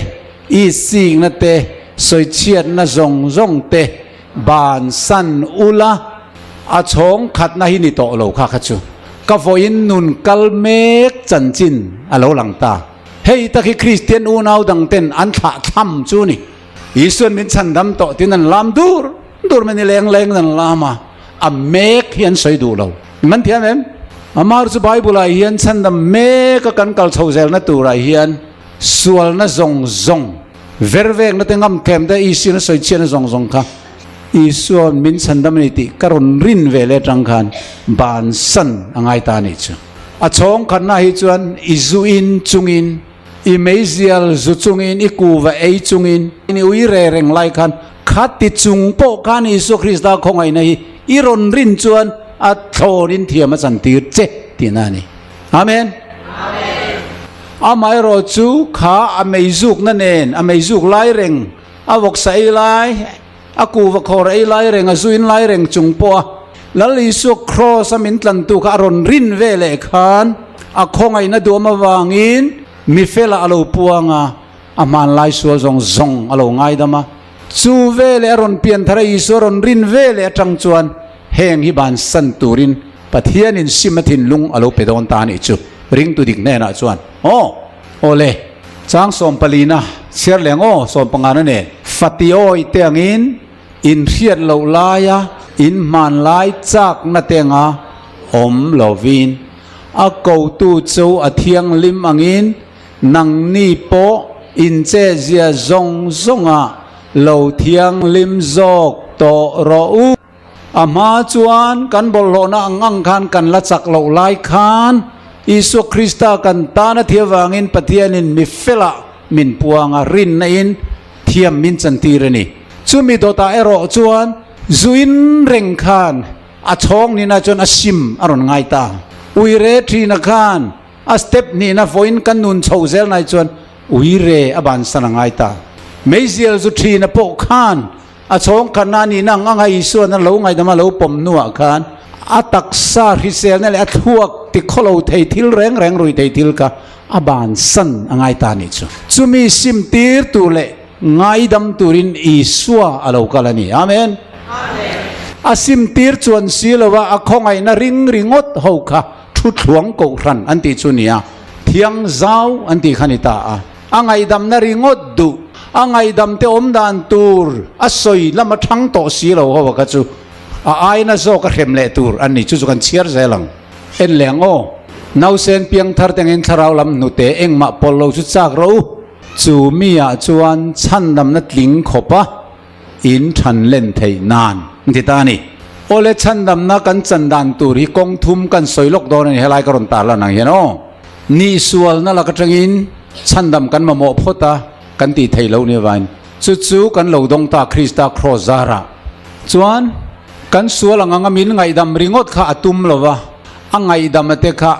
Isikna te, sawichhiatna zawng zawng te bansan ula, a chhawng khatna hi ni tawh lo kha kha chu ka vawiin nun kal mek chanchin a lo lang ta. Hei tak hi Kristian unau dang ten an thlah thlam chu ni. Isuan min chhandam tawh tiin an lam dur dur mai ni leng lengin an lam a, a mek hi an sawi duh lo. Man thiam em? Amar chu Bible ah hian chhandam mek a kan kal chho zelna turah hian sualna zawng zawng, vervekna te ngam tlem te Isuan a sawi chhiatna zawng zawng kha Isuan min chhandam a ni tih ka rawn rin ve leh atang khan bansan a ngai ta a nih chu. A chhawng khatna hi chuan i zu in chungin, i meizial zu chungin, i kuva ei chungin, i ui re reng lai khan khati chung pawh khan Isua Krista khawngaihna hi i rawn rin chuan a thlawnin thiam a chantir che tihna a ni. Amen. Amaherawh chu kha a meizukna nen, a meizuk lai reng, a vawksa ei lai, A kuva khawr ei lai reng, a zuin lai reng chung pawh a Lal Isua Kraws a min tlantu kha a rawn rin ve leh khan a khawngaihna duam avangin mi felah a lo puang a, a hmanlai sual zawng zawng a lo ngaidam a. Chu veleh a rawn pian thar a Isua rawn rin ve leh atang chuan heng hi bansan turin Pathianin sim a thinlung a lo pe dawn ta a nih chu ringtu dik hnenah chuan aw. Awle, chang sawmpalina chhiar leh ang aw, sawmpangana nen. Fati awi te angin in hriat loh laia in hmanlai chakna te anga awm lovin a kotu chu a thianghlim angin nangni pawh in chezia zawng zawngah lo thianghlim zawk tawh rawh u. A hma chuan kan bawlhhlawhna ang ang khan kan la chak loh lai khan Isua Krista kan tan a thi avangin Pathianin mi felah min puang a, rinna in thiam min chantir a ni. Chumi dawtah erawh chuan zuin reng khan a chhawng nihna chuan a sim a rawn ngai ta. Uire thina khan a step hnihna vawiin kan nun chhoh zel nai chuan uire a bansan a ngai ta. Meizial zu thina pawh khan A chhawng khatna a nihna ang anga Isua'n a lo ngaihdam a lo pawm hnuah khan a taksa hriselna leh a thluak ti khawlo thei thil reng reng rui thei thil kha a bansan a ngai ta a nih chu. Chumi sim tir tur leh ngaidam turin Isua a lo kal a ni. Amen. A sim tir chuan si lova a khawngaihna ring ringawt ho kha thu thluang kohhran an tih chu nia, thiang zau an tih kha ni ta a. A ngaihdamna ringawt duh, a ngaihdamte awm dan tur a sawi lam a thang tawh si lo ho kha chu a aina zawk a hrem leh tur an ni. Chu chu kan chhiar zel ang. En leh ang aw. Nausen piangthar te angin thlarau lam hnute engmah pawlh lo chu chak rawh u. Chu mi ah chuan chhandamna tling khawp a in than len theih nan an ti ta a ni. Awle chhandamna kan chan dan tur hi kawng thum kan sawi lawk dawn a ni helai ka rawn tar lan ang hian aw. Ni sualna lak atangin chhandam kan mamawh phawt a kan tih theih loh ni avangin chu chu kan lo dawng ta Krista kraws zarah chuan kan sual ang anga min ngaihdam ringawt kha a tum lo va, a ngaihdam ate kha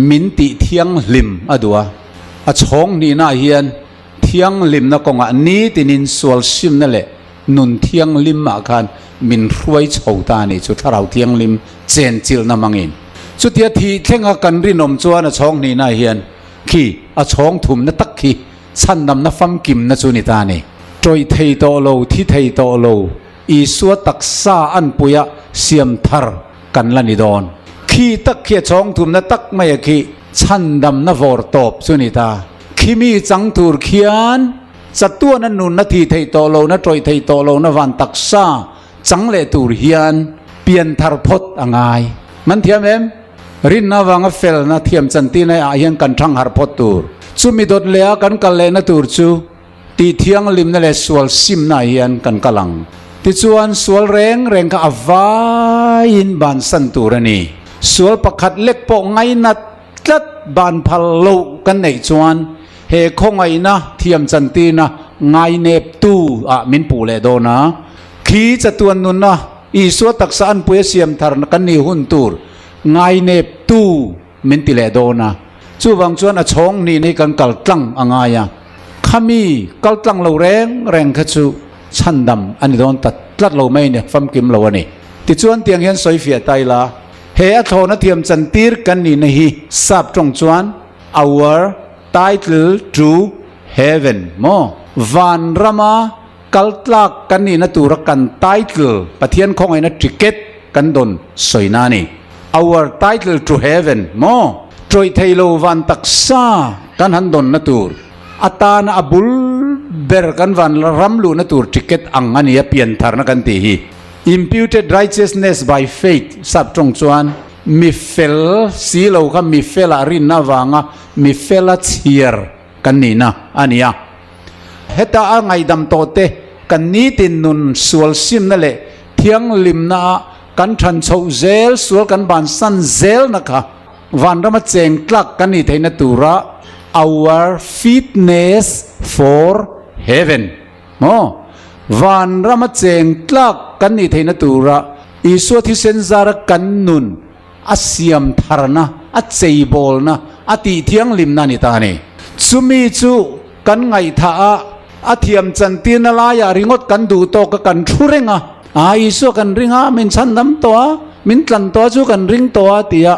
min tih thianghlim a duh a, a chhawng hnihnaah hian Thianghlimna kawngah nitinin sual simna leh nun thianghlimah khan min hruai chho ta a nih chu Thlarau Thianghlim chenchilhna hmangin. Chutia thih thlenga kan rinawm chuan a chhawng hnihna hian khi a chhawng thumna tak khi chhandamna famkimna chu ni ta a ni. Tawih thei tawh lo, thi thei tawh lo, Isua taksa anpuia siam thar kan la ni dawn. Khi tak khi a chhawng thumna tak maia khi chhandamna vawr tawp chu ni ta. Khimi chang tur khian chatuana nunna thi theih tawh lohna, tawih theih tawh lohna van taksa chang leh tur hian pian thar phawt a ngai. Man thiam em? Rinna avanga felna thiam chantina ah hian kan thang harh phawt tur. Chumi dawt leh a kan kal lehna tur chu tih thianghlimna leh sual simna ah hian kan kal ang. Tichuan sual reng reng kha a vaiin bansan tur a ni. Sual pakhat lek pawh ngainat Tlat ban phal loh kan neih chuan he khawngaihna thiam chantirna ngaineptu ah min puh leh dawn a. Khi chatuan nunna Isua taksa anpui a siam thar kan nih hun tur ngaineptu min ti leh dawn a. Chuvang chuan a chhawng hnih hi kan kal tlang a ngai a. Khami kal tlang lo reng reng kha chu chhandam a ni dawn ta tlat lo mai a ni, famkim lo a ni. Tichuan tiang hian sawi fiah ta ila. He a thlawna thiam chantir kan nihna hi sap tawng chuan Our Title to Heaven maw? Van rama kal tlak kan nihna tura kan title, Pathian khawngaihna ticket kan dawn sawina a ni. Our Title to Heaven maw? Tawih thei lo van taksa kan han dawnna tur atana a bul ber kan van ram luhna tur ticket ang a ni a, piantharna kan tih hi. Imputed righteousness by faith sap tawng chuan mi fel si lo kha mi felah rinna avanga mi fela chhiar kan nihna a ni a. Heta a ngaihdam tawh te kan nitin nun sual simna leh thianghlimna ah kan than chhoh zel sual kan bansan zelna kha vanrama cheng tlak kan nih theihna tura our fitness for heaven maw vanrama cheng tlak kan nih theihna tura Isua thisen zara kan nun a siam tharna, a cheibawlna, a tih thianghlimna a ni ta a ni. Chumi chu kan ngaihthah a, a thiam chantirna laiah ringawt kan duh tawk a, kan thu reng a, Aa Isua kan ring a, min chhandam tawh a, min tlan tawh a chu kan ring tawh a ti a,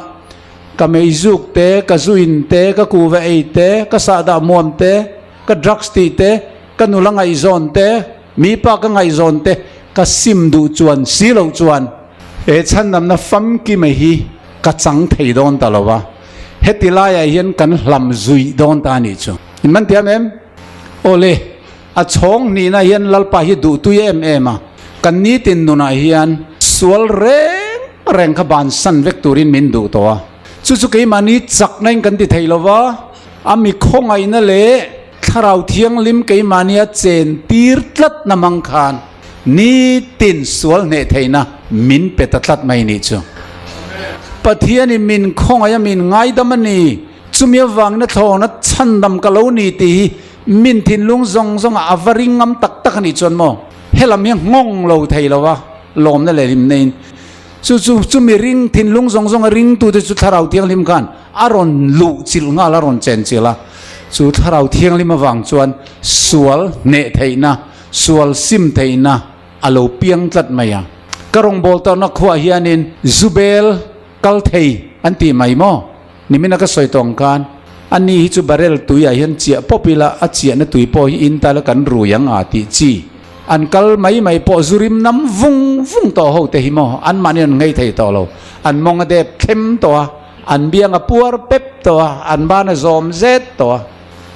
ka meizuk te, ka zu in te, ka kuhva ei te, ka sahdah muam te, ka drugs tih te, ka nula ngaihzawn te, mipa ka ngaihzawn te, ka sim duh chuan si loh chuan he chhandamna famkima hi ka chang thei dawn ta lo va, heti laiah hian kan hlam zuih dawn ta a nih chu. In man tiam em? Awle, a chhawng hnihna hian Lalpa hi duhtui em em a, kan nitin nunah hian sual reng reng kha bansan vek turin min duh tawh a, chu chu keimahni chakna in kan ti thei lo va, a mi khawngaihna leh Thlarau Thianghlim keimahnia chen tir tlat na mang khan nitin sual hneh theihna min pe ta tlat mai nih chu. Pathianin min khawngaih a min ngaidam a ni, chumi avangin a thlawna chhandam ka lo ni tih hi min thinlung zawng zawngah a va ring ngam tak tak a nih chuan maw helam hi a nghawng lo thei lo a, lawmna leh hlimna in. Chu chu chumi ring thinlung zawng zawnga ringtute chu Thlarau Thianghlim khan a rawn luh chilh nghal a rawn chen chilh a. Chu Thlarau Thianghlim avang chuan sual hneh theihna, sual sim theihna a lo piang tlat mai a. Ka rawngbâwl tawhna khuaah hianin Zubel kal thei an tih mai maw? Nimina ka sawi tawh ang khan ani hi chu barrel tuiah hian chiah pawp ila a chiahna tui pawh hi in tala kan rui ang a tih chi. An kal mai mai pawh zu rim nam vung vung tawh ho te hi maw an mahni an nghei thei tawh lo. An mawng a dep thlem tawh a, an biang a puar pep tawh a, an ban a zawm zet tawh a.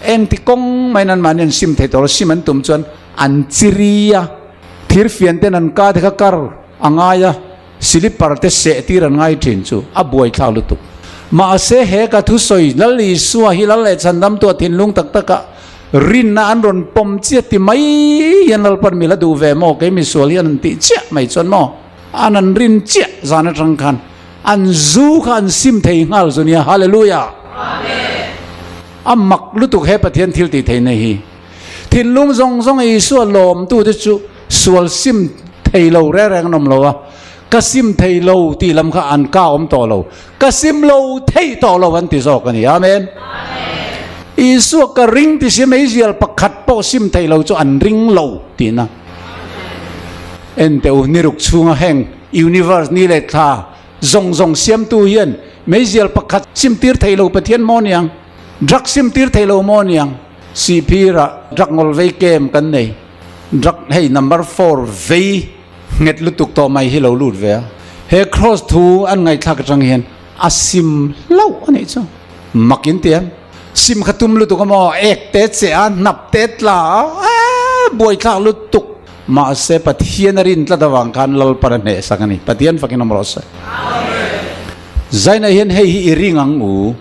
Engti kawng maiin an mahni an sim thei tawh lo, sim an tum chuan an chiri a, thirfian ten an ka te kha kar a ngai a. Silipar te seh tir an ngai thin chu a buaithlak lutuk. Mahse he ka thusawi Lal Isua hi Lal leh Chhandamtu a thinlung tak taka rinna an rawn pawm chiah ti mai hian Lalpan mi la duh ve maw kei misual hian an tih chiah mai chuan maw an an rin chiah zan atang khan an zu kha an sim thei nghal zu nia Hallelujah! A mak lutuk he Pathian thil tih theihna hi. Thinlung zawng zawng Isua lawmtute chu sual sim thei lo reng reng an awm lo a, ka sim thei lo tih lam kha an ka awm tawh lo, ka sim lo thei tawh lo an ti zawk a ni. Amen. Isua ka ring ti si meizial pakhat pawh sim thei lo chu an ring lo tihna. Enteh u, niruk chhunga heng universe ni leh thla zawng zawng siamtu hian meizial pakhat sim tir thei lo Pathian maw niang? Drug sim tir thei lo maw niang? Sihphirah drug ngawl vei kem kan nei. Drug hei number four vei nghet lutuk tawh mai hi lo lut ve a. He cross thu an ngaihthlak atang hian a sim hlauh a nih chu. Mak in ti em? Sim kha tum lutuk a maw? Ek te che a, hnap te tla a, eeh buaithlak lutuk. Mahse Pathian a rin tlat avang khan Lalpan a hnehsak a ni. Pathian fakin awm rawh se. Zaina hian hei hi i ring ang u.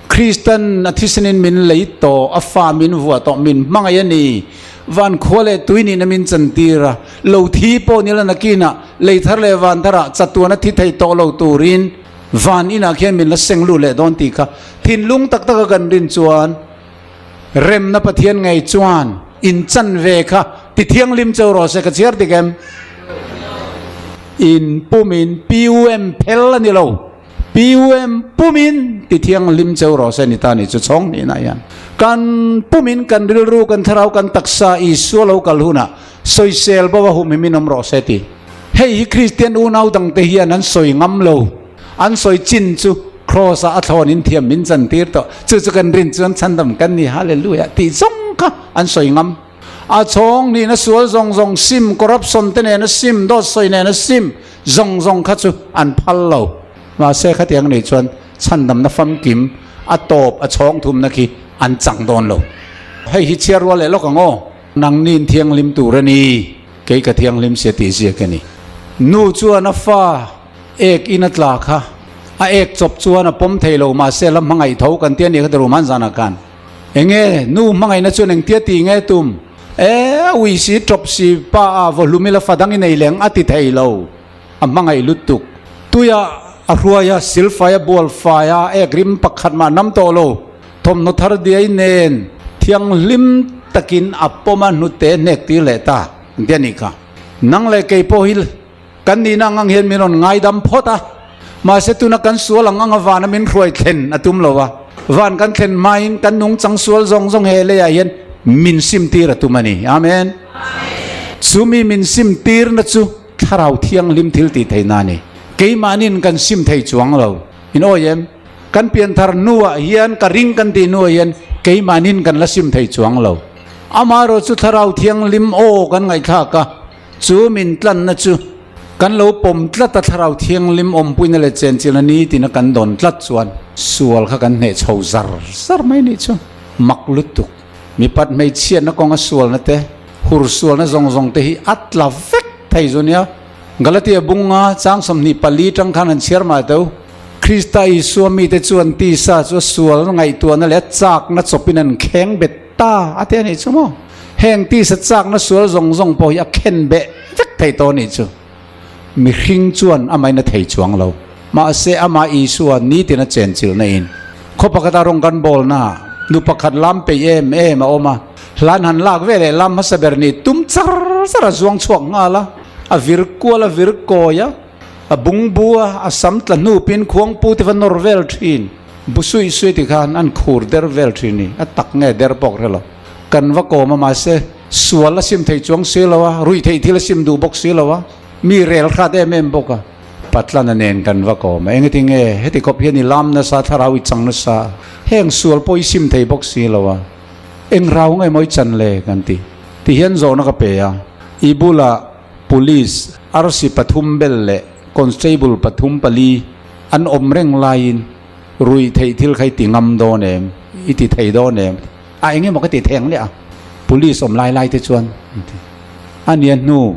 Kristan a thisenin min lei tawh, a fa min vuah tawh, min hmangaih a ni. Van khua leh tui nihna min chantir a, lo thi pawh ni la nakinah lei thar leh van tharah chatuan a thi thei tawh lo turin van inah khian min la seng lut leh dawn tih kha thinlung tak taka kan rin chuan remna Pathian ngei chuan in chan ve kha ti thianghlim cheu rawh se ka chhiar dik em? In pumin PUM phel a ni lo. PUM pumin ti thianghlim cheu rawh se ni ta ni chu chhawng hnihna hian kan pumin kan rilru kan thlarau kan taksa Isua lo kal hunah sawisel bo a hum hi min awm rawh se ti. Hei hi Kristian unau dangte hian an sawi ngam lo. An sawi chin chu Kraws ah a thlawn in thiam min chan tir tawh. Chu chu kan rin chuan chhandam kan ni Hallelujah tih zawng kha an sawi ngam. A chhawng hnihna sual zawng zawng sim, corruption te nena sim, dawt sawi nena sim, Zawng zawng kha chu an phal lo. Mahse khatiang nih chuan chhandamna famkim a tawp a chhawng thumna khi an chang dawn lo. Hei hi chhiar rual leh lawk ang aw. Nangni in thianghlim tur a ni, kei ka thianghlim sia tih ziak a ni. Nu chuan a fa ek in a tla kha, a ek chawp chuan a pawm thei lo, mahse la hmangaih tho kan ti a nih kha ti Roman zanah khan. Enge nu hmangaihna chuan engtia tih nge tum? E, a ui si, tawp si, pa a vaw hlum ila fa dang i nei leng a ti thei lo. A hmangaih lutuk. Tuia a hruai a, silfai a bual fai a, ek rim pakhat mah nam tawh lo. Thawmhnaw thar diai nen thianghlim takin a pawm a hnute hnek tir leh ta an ti a nih kha. Nang leh kei pawh hi kan nihna ang ang hian min rawn ngaidam phawt a, mahse tuna kan sual ang anga vana min hruai thlen a tum lo a, van kan thlen hmain kan nungchang sual zawng zawng he leiah hian min sim tir a tum a ni. Amen. Chumi min sim tirna chu Thlarau Thianghlim thil tih theihna a ni. Keimahnin kan sim thei chuang lo. In awi em? Kan pianthar hnuah hian ka ring kan tih hnuah hian keimahnin kan la sim thei chuang lo. Amaherawh chu Thlarau Thianghlim aw kan ngaihthlak a, chu min tlanna chu kan lo pawm tlat a, Thlarau Thianghlim awmpuina leh chenchilhna nitina kan dawn tlat chuan sual kha kan hneh chho zar zar mai nih chu mak lutuk. Mipat hmeichhiatna kawnga sualna te, hur sualna zawng zawng te hi a tla vek thei zu nia. Galatia bunga chang 24 tang khan an chhiar mah teu. Krista Isua mite chuan tisa chu a sual ngaihtuahna leh a chakna chawpin an kheng bet ta a ti a nih chu maw? Heng tisa chakna sual zawng zawng pawh hi a khen beh vek thei tawh a nih chu. Mihring chuan amahin a thei chuang lo. Mahse amah Isua nitin a chenchilhna in khaw pakhata rawng kan bawlna nu pakhat lam peih em em a awm a, hlan han lak ve leh lam hmasa ber nih tum char char a zuang chhuak nghal a, a vir kual a vir kawi a. A bungbu a, a sam tla hnupin khuangpu te va nawr vel thin. Bu suih suih ti khan an khur der vel thin ni. A tak nge der pawh ka hre lo. Kan va kawm a mahse sual a sim thei chuang si lo a, ruih theih thil a sim duh bawk si lo a, mi rel hrat em em bawk a. Patlana nen kan va kawm a, engati nge heti khawp hian i lam nasa, thlarau i chang nasa, heng sual pawh i sim thei bawk si lo a, eng rau nge maw i chan le kan ti. Ti hian zawhna ka pe a, i bulah Police arsi pathum bel leh constable pathum pali an awm reng laiin ruih theih thil kha i ti ngam dawn em? I ti thei dawn em? A eng emaw ka ti thei ang leh a, police awm lai lai te chuan an ti. A nia hnu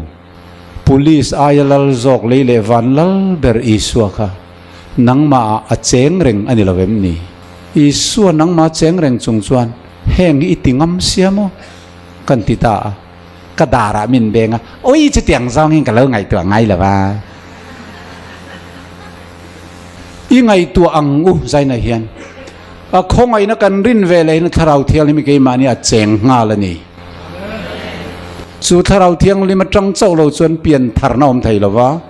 police aia lal zawk lei leh van lal ber Isua kha nangmah ah a cheng reng a ni lo em ni? Isua nangmah a cheng reng chung chuan heng hi i ti ngam sia maw? Kan ti ta a. Ka darah min beng a, Oi chutiang zawngin ka lo ngaihtuah ngai lo va. I ngaihtuah ang u Zaina hian a khawngaihna kan rin ve leh hian Thlarau Thianghlim hi keimahni a cheng nghal a ni. Chu Thlarau Thianghlim atang chauh lo chuan pian tharna awm thei lo va,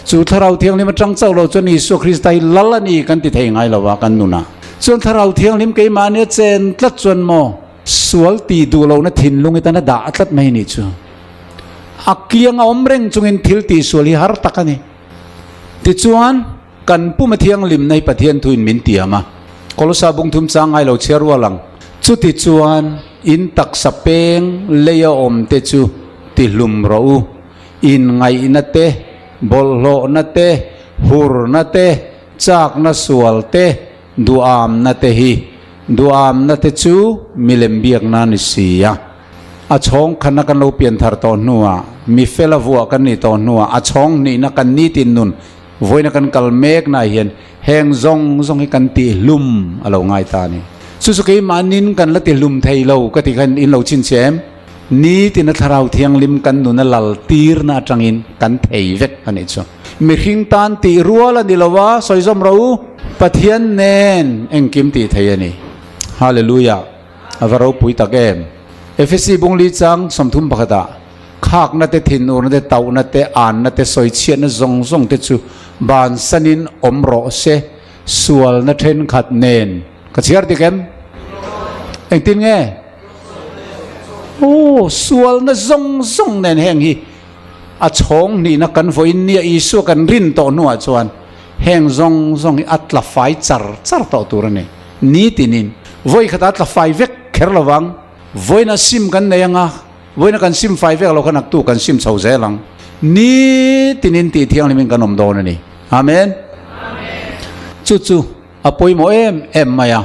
chu Thlarau Thianghlim atang chauh lo chuan Isua Krista hi lal a ni kan ti thei ngai lo va kan nunah. Chuan Thlarau Thianghlim keimahni a chen tlat chuan maw? Sual tih duh lohna thinlung i tan a dah tlat mai nih chu. A kiang a awm reng chungin thil tih sual hi har tak a ni. Tichuan, kan puma thianghlimna hi Pathian thuin min tiam a. Kolosa bungthum chang ngai lo chhiar rual ang. Chutichuan, in taksa peng leia awmte chu tihlum rawh u. Inngaihna te, bawlhhlawhna te, hurna te, chakna sual te, Duamna te hi, duamna te chu milem biakna a ni si a. A chhawng khatna kan lo pian thar tawh hnuah, mi fela vuah kan nih tawh hnuah, a chhawng hnihna kan nitin nun vawiina kan kal meknaah hian heng zawng zawng hi kan tihlum a lo ngai ta a ni. Chu chu keimahnin kan la tihlum thei lo ka ti khan in lo chhinchhiah em? Nitina Thlarau Thianghlim kan nuna lal tirna atangin kan thei vek a nih chu. Mihring tan tih rual a ni lo a, sawi zawm rawh u. Pathian nen engkim tih thei a ni. Hallelujah! A va ropui tak em! Efesi bungli chang 31 ah, Khakna te, thinurna te, tauhna te, anna te, sawichhiatna zawng zawng te chu bansanin awm rawh se, sualna thenkhat nen. Ka chhiar dik em? Engtin nge? Aw, sualna zawng zawng nen heng hi a chhawng hnihna kan vawiin nia Isua kan rin tawh hnuah chuan heng zawng zawng hi a tla fai char char tawh tur a ni. Nitinin vawi khatah a tla fai vek kher lo vang. Vawiina sim kan nei anga, vawiina kan sim fai vek lo kha naktu kan sim chho zel ang. Nitinin tih thianghlimin kan awm dawn a ni. Amen. Chu chu. A pawimawh em em mai a.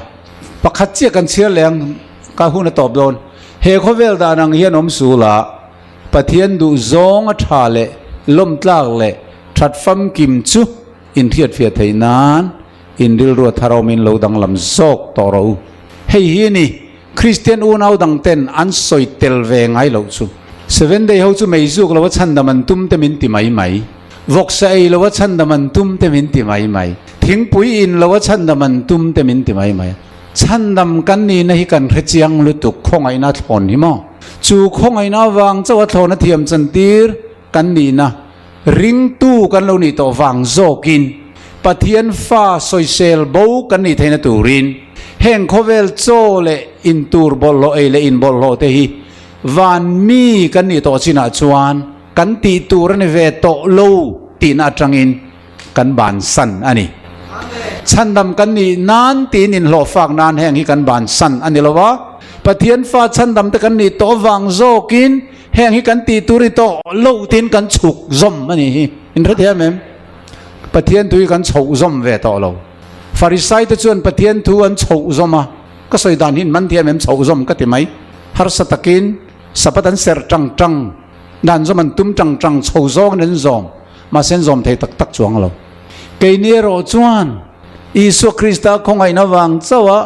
Pakhat chiah kan chhiar leh ang, ka hun a tawp dawn. He khawvel dan ang hian awm sul a, Pathian duh zawng a tha leh lawmtlak leh that famkim chu inhriatfiah theih nan in rilru a thar awmin lo danglam zawk tawh rawh u. Hei hi a ni, Kristian unau dang ten an sawi tel ve ngai loh chu. Seven Day ho chu mei zuk lo a chhandam an tum te min ti mai mai. Vawksa ei lo a chhandam an tum te min ti mai mai. Thingpui in lo a chhandam an tum te min ti mai mai. Chhandam kan nihna hi kan hre chiang lutuk khawngaihna a thlawn hi maw? Chu khawngaihna avang chauh a thlawn a thiam chantir kan nihna ringtu kan lo nih tawh vang zawkin Pathian fa sawisel bo kan nih theihna turin heng khawvel chaw leh intur bawlhhlawh ei leh inbawlhhlawh te hi van mi kan nih tawh chinah chuan kan tih tur a ni ve tawh lo tihna atangin kan bansan a ni. Chhandam kan nih nan tiin inhlawhfak nan heng hi kan bansan a ni lo va, Pathian fa chhandam te kan nih tawh avang zawkin heng hi kan tih tur hi tawh lo tiin kan chhuk zawm a ni hi. In hrethiam em? Pathian thu hi kan chhoh zawm ve tawh lo. Farisai te chuan Pathian thu an chhoh zawm a, ka sawi dan hi in man thiam em chhoh zawm ka ti mai. Harsa takin Sabbath an serh tang tang, dan zawm an tum tang tang, chho zawngin an zawm. Mahse an zawm thei tak tak chuang lo. Keini erawh chuan Isua Krista khawngaihna vang chauha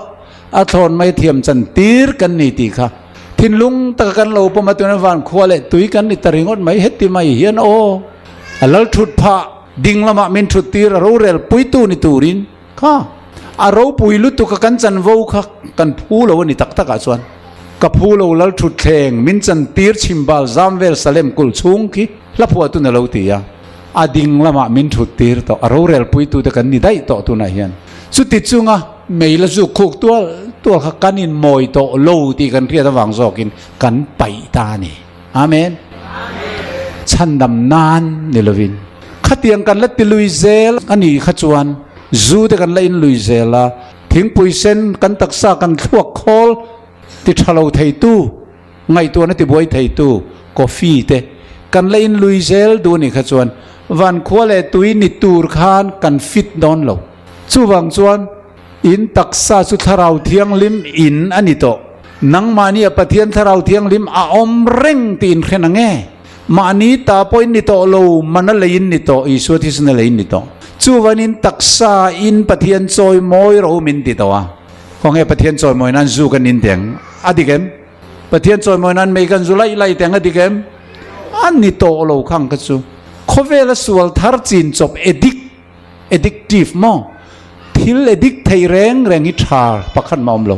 a thlawn mai thiam chan tir kan ni tih kha thinlung taka kan lo pawm a, tuna van khua leh tui kan ni ta ringawt mai heti mai hian aw a lal thut phah ding lamah min thut tir a rorel puitu ni turin kha a ropui lutuk a kan chanvo kha kan phu lo a ni tak takah chuan ka phu lo lal thut thleng min chan tir chhimbal zam vel Salem kulh chhung khi Hla phuahtun a lo ti a, a ding lamah min thut tir tawh, a rorel puitute kan ni daih tawh tunah hian. Chuti chunga mei la zuk khuk tual tual kha kan inmawi tawh lo tih kan hriat avang zawkin kan paih ta a ni. Amen. Chhandam nan ni lovin khatiang kan la ti lui zel a nih kha chuan zu te kan la in lui zel a, thingpui sen kan taksa kan thluak khawl ti tha lo theitu, Ngaihtuahna tibuai theitu coffee te kan la in lui zel duh anih kha chuan van khua leh tui ni tur khan kan fit dawn lo. Chuvang chuan in taksa chu Thlarau Thianghlim in a ni tawh. Nangmahni a Pathian Thlarau Thianghlim a awm reng tih in hre na nge? Mahni ta pawh in ni tawh lo, mana lei in ni tawh, Isua thisen a lei in ni tawh. Chuvan in taksa in Pathian chawi mawi rawh u min ti tawh a. Khawnge Pathian chawimawi nan zu kan in teng a dik em? Pathian chawimawi nan mei kan zu laih laih teng a dik em? A ni tawh lo khang kha chu. Khawvela sual thar chin chawp addict, addictive maw? Thil addict theih reng reng hi tha pakhat mah awm lo.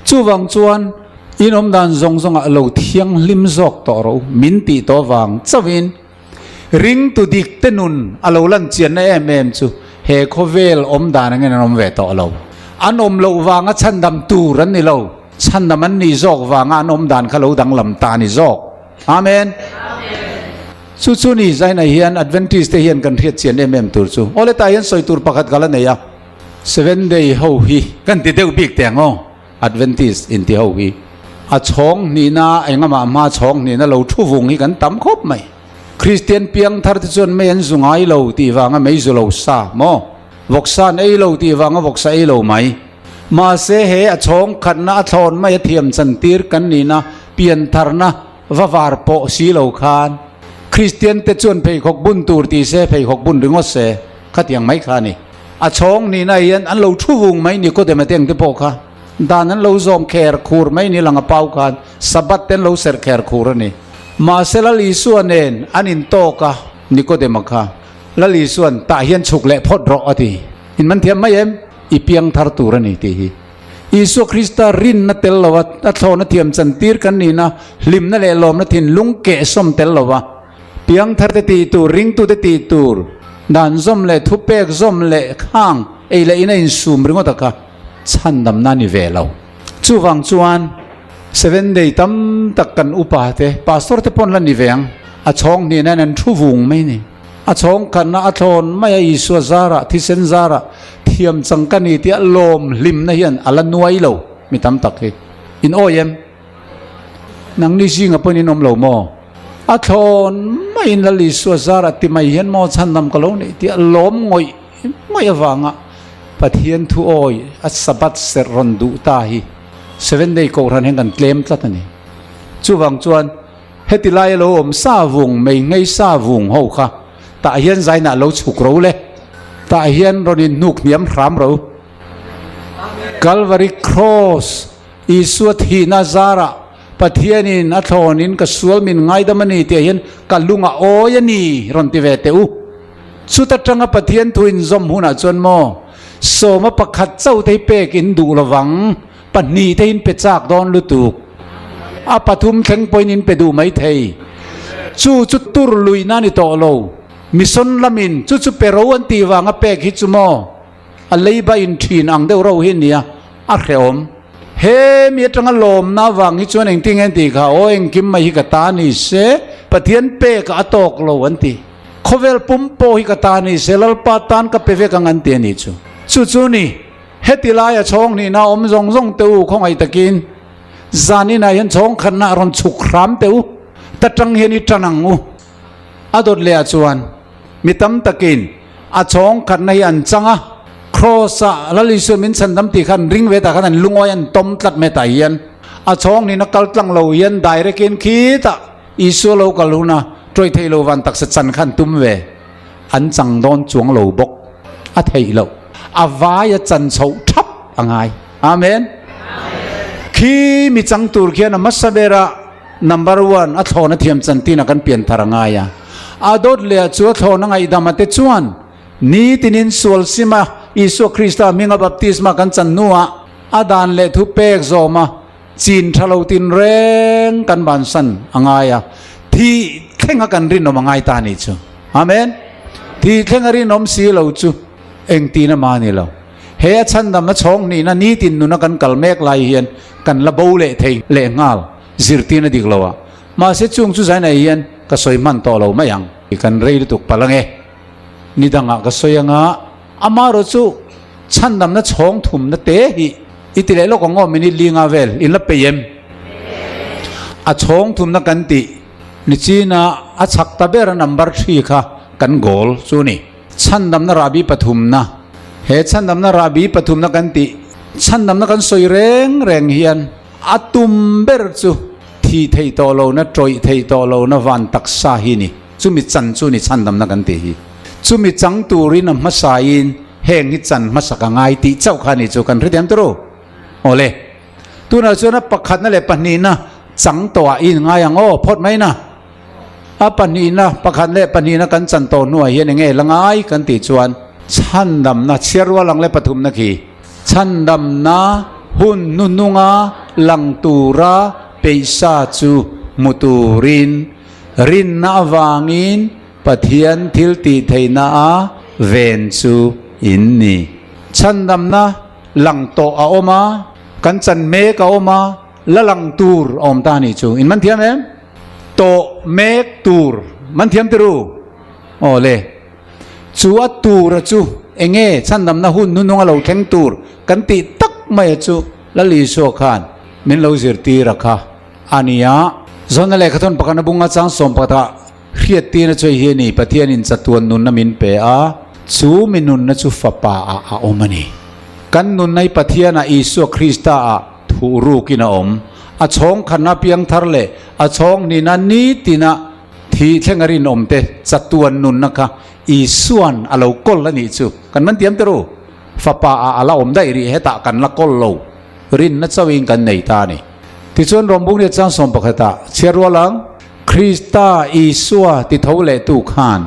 Chuvang chuan in awm dan zawng zawngah lo thianghlim zawk tawh rawh u, min tih tawh vang chauhin. Ringtu dik te nun a lo lan chianna em em chu he khawvel awm dan angin an awm ve tawh lo. An awm loh vanga chhandam tur an ni lo, chhandam an nih zawk vanga an awm dan kha lo danglam ta a ni zawk. Amen. Chu chu ni Zaina hian Adventist te hian kan hriat chian em em tur chu. Awle tah hian sawi tur pakhat ka la nei a. Seven day ho hi kan ti deuh bik teh ang aw. Adventist inti ho hi a chhawng hnihna engamah hma chhawng hnihna lo thu vung hi kan tam khawp mai. Kristian piang thar te chuan mei an zu ngai lo tih vanga mei zu lo sa maw? Vawksa an ei lo tih vanga vawksa ei lo mai. Mahse he a chhawng khatna a thlawn mai a thiam chantir kan nihna pian tharna va var pawh si lo khan Kristian te chuan pheikhawk bun tur ti se pheikhawk bun ringawt se khatiang mai kha a ni. A chhawng hnihna hian an lo thu vung mai ni Kodem ateng te pawh kha dan an lo zawm kher khur mai ni lang a pau khan Sabbath te an lo serh kher khur a ni. Mahse Lal Isua nen an intawk a Nikodema kha Lal Isua'n tah hian chhuk leh phawt rawh a ti. In man thiam mai em? I piang thar tur a ni tih hi. Isua Krista rinna tel lova a thlawhna thiam chantir kan nihna hlimna leh lawmna thinlung kehsawm tel lova Piangthar te tih tur, ringtu te tih tur, dan zawm leh thupek zawm leh khang ei leh in a insum ringawt a kha chhandamna a ni ve lo. Chuvang chuan Seven Day tam tak kan upa te, pastor te pawn la ni ve ang, a chhawng hnihna hian an thu vung mai ni. A chhawng khatna a thlawn mai a Isua zarah, thisen zarah thiam chang ka ni tia lawm hlimna hian a la nuai lo mi tam tak hi. In awi em? Nangni zinga pawhin in awm lo maw? A thlawn maiin Lal Isua zarah ti mai hian maw chhandam ka lo neih tih a lawm ngawih ngawih avanga Pathian thu awi a Sabbath serh rawn duh ta hi Seven Day Kohhran hian kan tlem tlat a ni. Chuvang chuan heti laia lo awm sa vung, mei ngei sa vung ho kha tah hian zainah lo chhuk ro le, tah hian rawn in hnuk hniam hram ro. Calvary Cross, Isua thihna zarah Pathianin a thlawnin ka sual min ngaidam a ni tih ah hian ka lung a awi a ni rawn ti ve teh u. Chuta tanga Pathian thu inzawm hunah chuan maw sawma pakhat chauh te hi pek in duh lovang, pahnih te in pe chak dawn lutuk. A pathum thleng pawhin in pe duh mai thei. Chu chu tur luihna a ni tawh lo. Mission lamin chu chu pe ro an tih vanga pek hi chu maw A leiba in thin ang deuh rauh hi nia, a hrehawm. He mi atanga lawmna avang hi chuan engtin nge an tih kha, aw engkim mai hi ka ta ni se, Pathian pekah a tawk lo an ti. Khawvel pum pawh hi ka ta ni se, Lalpa tan ka pe vek ang an ti a nih chu. Chu chu ni, heti laia chhawng hnihna awm zawng zawng te u khawngaih takin zan inah hian chhawng khatna a rawn chhuk hram teh u, ta tang hian i tan ang u. A dawt leh ah chuan mi tam takin a chhawng khatna hi an chang a, Kraws-ah Lal Isua min chhandam tih kha an ring ve tah khan an lungawi an tawm tlat mai tah hian a chhawng hnihna kal tlang lo hian direct in khitah Isua lo kal huna tawih theih lo van taksa chan kha an tum ve, an chang dawn chuang lo bawk a theih loh, a vai a chan chhoh thap a ngai. Amen. Khi mi chang tur khian a hmasa berah Number one, a thlawna thiam chantin a kan pian thar a ngai a. A dawt leh ah chu a thlawna ngaihdam a te chuan nitinin sual sim a Isua Krista hminga baptisma kan chan hnuah a dan leh thu pek zawm a chin tha lo tin reng kan bansan a ngai a. Thih thleng a kan rinawm a ngai ta a nih chu. Amen. Thih thleng a rinawm si lo chu engtin a mah a ni lo. He a chhandamna chhawng hnihna nitin nuna kan kal mek lai hian kan la bo leh thei leh nghal zirtirna dik lo a. Mahse chung chu zainah hian ka sawi hman tawh lo mai ang. Kan rei lutuk palh ange. Ni dangah ka sawi anga amaherawh chu chhandamna chhawng thumna te hi i ti leh lawk ang aw minute linga vel in la peih em? A chhawng thumna kan tih ni china a chhak ta ber a number thi kha kan goal chu ni. Chhandamna rahbi pathumna, He chhandamna rahbi pathumna kan tih chhandamna kan sawi reng reng hian a tum ber chu thi theih tawh lohna, tawih theih tawh lohna van taksa hi ni. Chumi chan chu ni chhandamna kan tih hi. Chumi chang turin a hmasain heng hi chan hmasak a ngai tih chauh kha ni chu kan hrethiam turu. Awle. Tunah chuan a pakhatna leh pahnihna chang tawhah i inngai ang aw phawt mai na. A pahnihna, pakhat leh pahnihna kan chan tawh hnuah hian enge la ngai kan tih chuan chhandamna, chhiar rual ang leh pathumna khi chhandamna hun hnuhnunga lang tura peihsa chu hmu turin rinna avangin Pathian thil tih theihna a ven chu in ni. Chhandamna lang tawh a awm a, kan chan mek a awm a, la lang tur a awm ta a nih chu. In man thiam em? Tawh mek tur man thiam ti ru? Aw le. Chu a tur a chu enge chhandamna hun hnuhnung a lo thleng tur kan tih tak mai a chu Lal Isua khan min lo zirtir a kha a nia. Zawnna lehkhathawn pakhatna bunga chang sawm pakhatah hriattirna chu hei hi a ni, Pathianin chatuan nunna min pe a, chu mi nunna chu Fapa ah a awm a ni. Kan nunna hi Pathianah Isua Krista ah Thuh rukin a awm. A chhawng khatna piangthar leh a chhawng hnihna nitina thih thleng a rinawm te chatuan nunna kha Isua'n a lo kawl a nih chu. Kan man tiam tawh u. Fapa ah a la awm daih rih hetah kan la kawl lo. Rinna chauhin kan nei ta a ni. Tichuan Rawmbung leh chang 11 ah chhiar rual ang. Krista Isua ti tho leh tu khan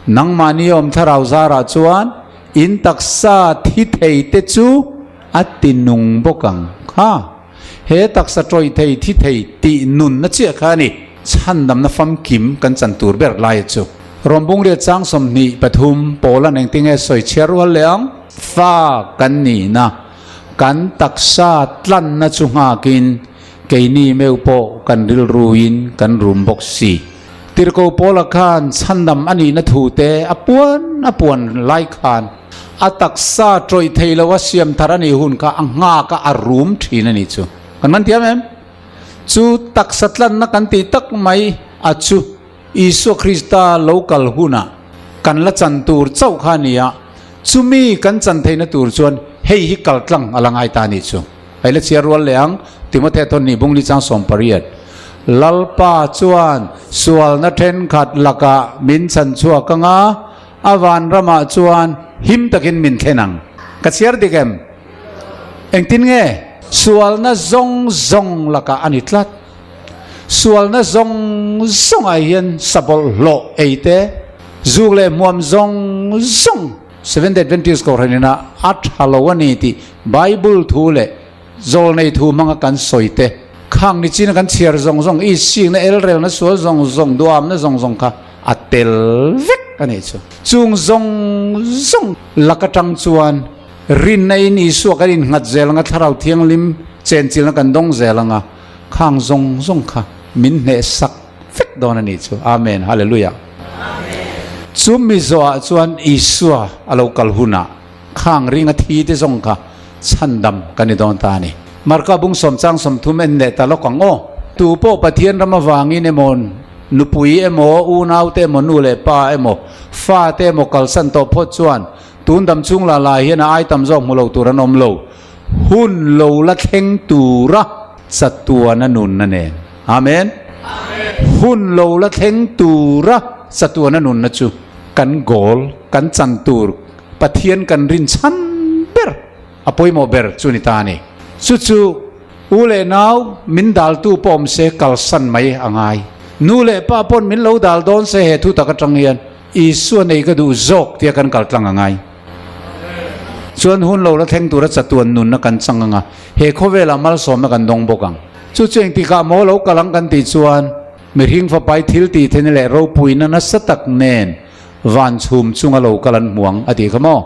nangmahni awm thlarau zarah chuan in taksa thi thei te chu A ti nung bawk ang kha. He taksa tawih thei thi thei tih nunna chiah kha a ni. Chhandamna famkim kan chan tur ber lai chu. Rawmbung riat chang 23 Paula engtin nge sawi chhiar rual leh ang? Fa kan nihna, kan taksa tlanna chu nghakin keini meuh pawh kan rilruin kan rum bawk si. Tirhkoh Paula khan chhandam a nihna thu te a puan a puan lai khan a taksa tawih thei lo a siam thar a nih hun kha a nghak a, a rum thin a nih chu. Kan man thiam em? Chu taksa tlanna kan tih tak mai a chu Isua Krista lo kal hunah kan la chan tur chauh kha a ni a, chumi kan chan theihna tur chuan hei hi kal tlang a la ngai ta a nih chu. Hei la chhiar rual leh ang, Timothea thawn nih bung li chang 18. Lalpa chuan sualna thenkhat lakah min chhan chhuak ang a, a vanramah chuan him takin min thlen ang. Ka chhiar dik em? Engtin nge? Sualna zawng zawng lakah a ni tlat. Sualna zawng zawngah hian sabawlhhlawh ei te, zuk leh hmuam zawng zawng Seventh Adventist Kohhran ina a tha lo a ni tih Bible thu leh Zawlnei thu hmanga kan sawi te, khang ni china kan chhiar zawng zawng, isikna, elrelna, sual zawng zawng, duamna zawng zawng kha a tel vek a nih chu. Chung zawng zawng lak atang chuan rinna in Isua kan innghat zel anga Thlarau Thianghlim chenchilna kan dawng zel anga khang zawng zawng kha min hneh sak vek dawn a nih chu. Amen. Hallelujah. Chu mi zawhah chuan Isua a lo kal hunah Khang ringa thi te zawng kha chhandam kan ni dawn ta a ni. Marka bung sawmchang 30 en leh ta lawk ang aw. Tu pawh Pathian ram avangin emaw, nupui emaw, unaute emaw, nu leh pa emaw, fa te emaw kalsan tawh phawt chuan tun dam chung la lai hian a ai tam zawk hmu lo tur an awm lo. Hun lo la thleng tura chatuana nunna nen. Amen. Hun lo la thleng tura chatuana nunna chu kan goal, kan chan tur, Pathian kan rin chhan ber a pawimawh ber chu ni ta a ni. Chu chu u leh nau min daltu pawh awm se kalsan mai a ngai. Nu leh pa pawn min lo dal dawn se he thu tak atang hian Isua nei ka duh zawk tia kan kal tlang a ngai. Chuan hun lo la thleng tura chatuan nunna kan chang ang a, he khawvelah malsawmna kan dawng bawk ang. Chu chu engtikah maw lo kal ang kan tih chuan mihring fapai thil tih theihna leh ropuina nasa tak nen Van chhum chunga lo kal an hmu ang a tih kha maw?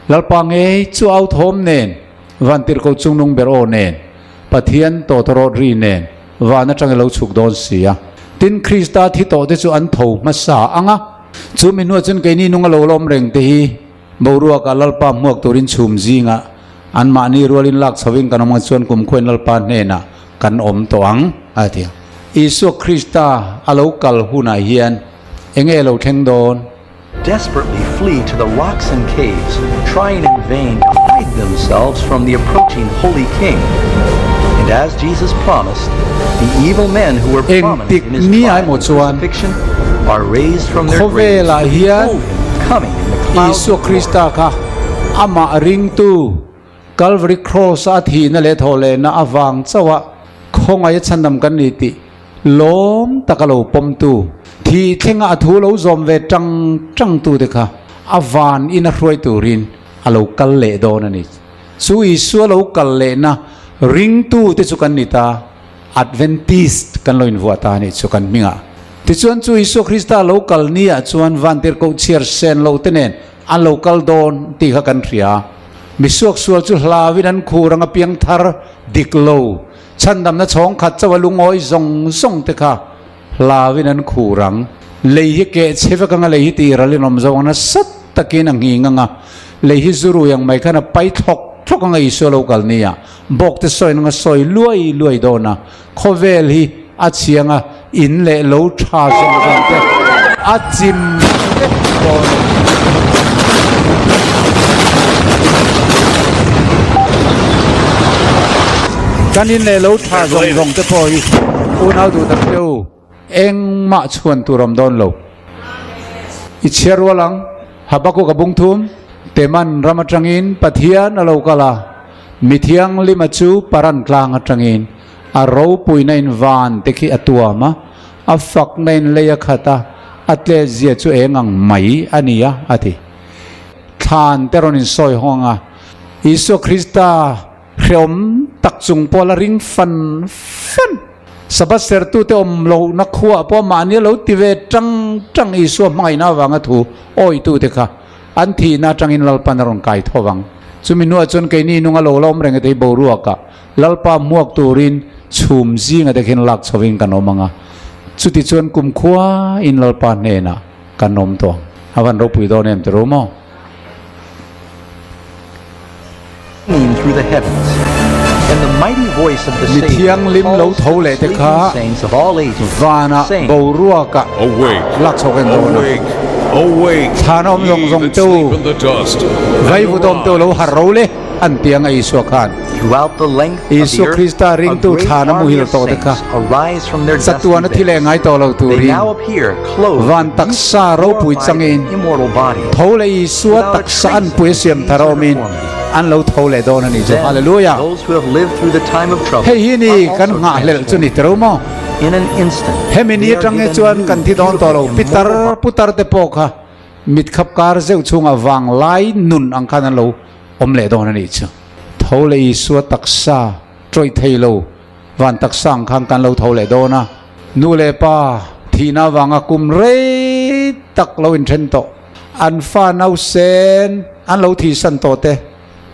Lalpa ngei chu au thawm nen, van tirhko chungnung ber aw nen, Pathian tawtawrawt ri nen van atanga lo chhuk dawn si a. Tin, Krista thi tawh te chu an tho hmasa ang a. Chu mi hnuah chuan keini nunga lo lawm reng te hi boruakah Lalpa hmuak turin chhum zingah anmahni rualin lak chhovin kan awm ang chuan kumkhuain Lalpa hnenah kan awm tawh ang a ti a. Isua Krista a lo kal hunah hian Enge lo thleng dawn? Desperately flee to the rocks and caves, trying in vain to hide themselves from the approaching Holy King. And as Jesus promised, the evil men who were prominent Engtik in his ni trial emaw and chuan crucifixion are raised from their graves khawvelah to hian behold him coming in the clouds Isua of glory. Krista kha amah ringtu Calvary Cross-a a thihna leh thawhlehna avang chauha khawngaih a chhandam kan ni tih lawm taka lo pawmtu, thih thlenga a thu lo zawm ve tang tangtute kha a van ina hruai turin a lo kal leh dawn a ni. Chu Isua lo kal lehna ringtute chu kan ni ta, Adventist kan lo invuah ta a nih chu kan hmingah. Tichuan chu Isua Krista lo kal niah chuan vantirhkoh chhiar sen lote nen a lo kal dawn tih kha kan hria. Misuaksual chu hlauin an khur anga piangthar dik lo, chhandamna chhawng khat chauha lungawi zawng zawng te kha hlauin an khur ang. Lei hi keh chhe vek anga lei hi tih ral in awm zo ang nasa takin a nghing anga lei hi zu rui ang mai khan a pai thlawk thlawk anga Isua lo kal nia bawk te sawiin anga sawi luai luai dawn a khawvel hi a chhiang a in leh lo tha zawng zawng te a chim vek dawn a ni. Kan in leh lo tha zawng zawng te pawh hi unau duh tak che u engmah chhuan tur awm dawn lo. I chhiar rual ang Habakkuk a bung thum Teman ram atangin Pathian a lo kal a, mi thianglima chu Paran tlang atangin A ropuina in van te khi a tuam a, a fakna in lei a khat a, a tlet zia chu eng ang mai a ni a, a ti. Thlan te rawn in sawi hawng a, Isua Krista hreawm tak chung pawh la ring fan fan. Sabbath sertute awm lohna khuaah pawh mahni a lo ti ve tang tang Isua hmangaihna avanga thu awitute kha an thihna atangin Lalpan a rawn kai tho vang. Chumi hnuah chuan keini nunga lo la awm reng e tei boruakah Lalpa hmuak turin chhum zinga te khian lak chhovin kan awm ang a, chutichuan kumkhua in Lalpa hnenah kan awm tawh ang. A van ropui dawn em ti ru maw? Through the heavens, and the mighty voice of the Mi Savior thianghlim lo calls to tho the leh te sleeping kha saints of all ages, vanah saying, boruakah Awake, lak chho kan dawn a. awake, awake, Thlan awm zawng ye zawng that te u, sleep in the dust, and vaivut awm te u lo arise. harh ro le. an ti anga Isua khan. Throughout the length of the Isua earth, Krista a ringtu great thlana army muhil of tawh te kha saints arise from their dusty chatuana thi leh beds. ngai tawh lo They turin now appear clothed van with taksa youthful, ropui glorified, changin and immortal bodies. tho leh Isua Without a taksa trace an of pui a siam disease thar or awmin deformity. an lo tho leh dawn a ni chu. Then, Hallelujah! those who have lived through the time of trouble Hei hi ni are kan also nghahhlelh chu ni transformed. tero maw? In an instant, Hemi ni they are atang hi given chuan new, kan thi dawn tawh lo. beautiful, Pitar immortal putar te pawh kha mitkhap kar zeuh chhungah vanglai nun ang khan an lo awm leh dawn a nih chu. Tho leh Isua taksa tawih thei lo van taksa ang khan kan lo tho leh dawn a. Nu leh pa thihna avanga kum rei tak lo inthen tawh. An fa nausen an lo thihsan tawh te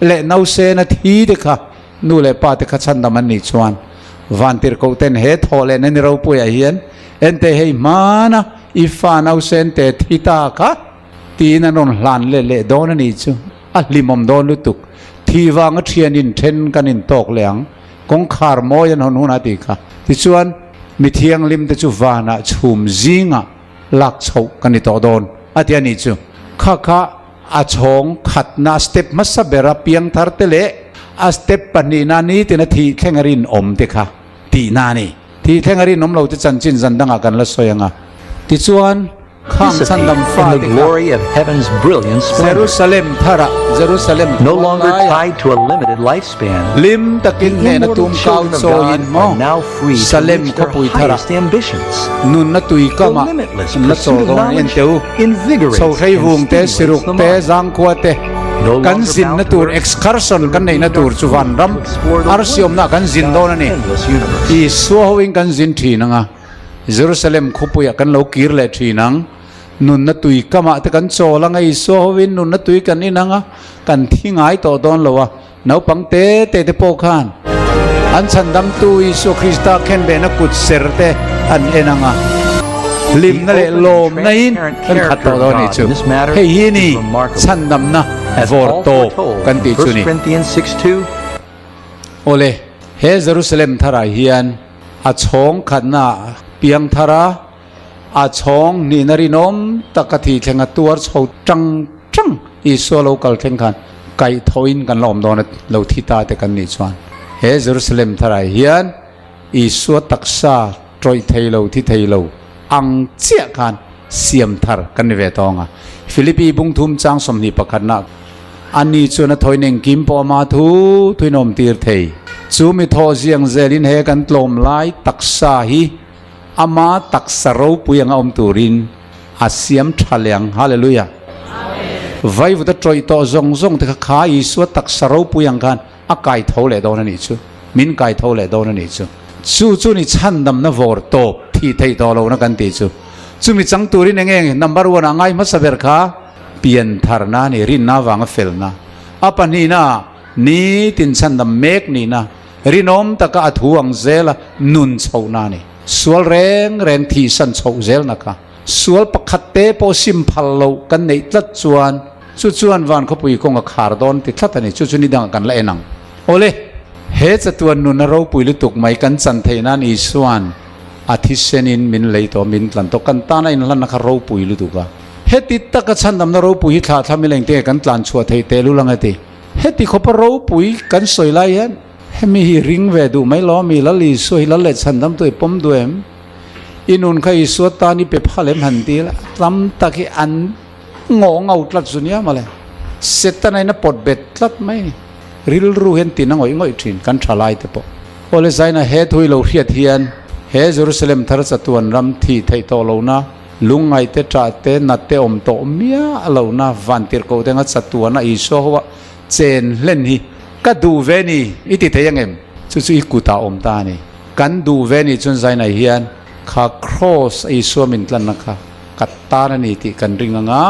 leh nausen a thi te kha Nu leh pa te kha chhandam an nih chuan vantirhkoh ten he thawh leh na ni ropuiah hian ente hei hmana i fa nausen te thi ta kha tiin an rawn hlan leh leh dawn a nih chu. A hlimawm dawn lutuk. Thi vanga thian in then kan in tawk leh ang. Kawngkhar mawi an hawn hunah tih kha. Tichuan mi thianghlim te chu vanah chhum zingah lak chhoh ka ni tawh dawn a ti a nih chu. Kha kha a chhawng khatna step hmasa bera piangthar te leh a step pahnihna nitin a thih thleng a rinawm te kha tihna a ni. Thih thleng a rinawm lo te chanchin zan dangah kan la sawi ang a. Tichuan khang Dissipate chhandam in fa the te kha glory of heaven's brilliant splendor. Jerusalem tharah, Jerusalem No khuan longer laiah tied to a limited lifespan, hlim the takin hnehna immortal tum kau children of chawiin God maw are now free to Salem reach their khawpui tharah highest ambitions. nunna tui The kamah limitless an la pursuit chawl of dawn a ni. knowledge Enteu, invigorates chhohrei and vung te, stimulates siruk the te, mind. zangkhua te, No kan longer zinna bound to tur earth, excursion the kan neihna redeemed tur are chu free vanram to explore the arsi awmna wonders kan of zin dawn a God's ni. endless universe. Isua hoin kan zin thin ang a, Jerusalem khawpuiah kan lo kir leh thin ang. Nunna tui kamah te kan chawl ang a, Isua hoin nunna tui kan in ang a, kan thi ngai tawh dawn lo a. Naupang te te te pawh khan an chhandamtu Isua Krista khenbehna kut ser te an en ang a, The hlimna leh open and lawmna in transparent kan khat character tawh of dawn a nih God chu. in this matter Hei hi is ni remarkable. chhandamna As vawr Paul tawp foretold kan in tih chu 1 ni. Corinthians 6:2, Awle, he Jerusalem tharah hian a chhawng khatna piang thar a, A chhawng nihna rinawm tak a thih thleng a tuar chho tang tang Isua lo kal thleng khan kaihthawhin kan la awm dawn a lo thi ta te kan nih chuan he Jerusalem tharah hian Isua taksa tawih thei lo thi thei lo ang chiah khan siam thar kan ni ve tawng a. Philippi bungthum chang 21 nak ani chuan a thawi nengkim pawh ama thu thuin awm tir thei. Chu mi thawh ziang zelin he kan tlawm lai taksa hi Ama taksa ropui anga awm turin a siam tha leh ang. Hallelujah! Vaivuta tawih tawh zawng zawng te kha kha Isua taksa ropui ang khan a kai tho leh dawn a nih chu. Min kai tho leh dawn a nih chu. Chu chu ni chhandamna vawr tawp thih theih tawh lohna kan tih chu. Chumi chang turin eng eng number one ah ngai hmasa ber kha pian tharna a ni, rinna avanga felna. A pahnihna ah nitin chhandam mek nihna. Rinawm taka a thu ang zela nun chhohna a ni. Sual reng reng thihsan chhoh zelna kha sual pakhat te pawh sim phal loh kan neih tlat chuan chu chuan van khawpui kawng a khar dawn ti tlat a ni. Chu chu ni dangah kan la en ang. Awle, he chatuan nuna ropui lutuk mai kan chan theih nan Isua'n a thisenin min lei tawh, min tlan tawh. Kan tana inhlanna kha ropui lutuk a. Heti taka chhandamna ropui hi thlah thlam ila engtinge kan tlan chhuah theih tehlul ang e ti. Heti khawpa ropui kan sawi lai hian hemi hi ring ve duh mai lo ami Lal Isua hi Lal leh chhandam tu i pawm duh em? I nun kha Isua tan i pe phal em han ti la tam tak hi an ngaw ngau tlat zu nia mawle. Setana in a pawt bet tlat mai ni. Rilru hian tin a ngawih ngawih thin kan tha lai te pawh. Awle Zaina he thu i lo hriat hian he Jerusalem thar chatuan ram thih theih tawh lohna Lungngaih te, ṭah te, nat te awm tawh miah lo na vantirhkoh te anga chatuana Isua ho a chen hlen hi ka duh ve ni i ti thei ang em? Chu chu i kutah awm ta a ni. Kan duh ve ni chuan Zainai hian kha Kraws a Isua min tlanna kha ka tan a ni tih kan ring ang a,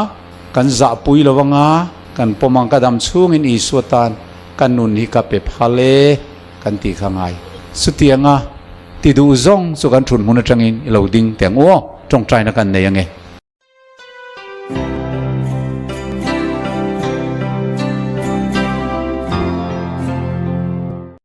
kan zahpui lo ang a, kan pawm ang ka dam chhungin Isua tan ka nun hi ka pe phal e kan tih kha ngai. Chutianga ti duh zawng chu kan thun hmun atangin i lo ding teh ang u aw, tawngtaina kan nei ang e.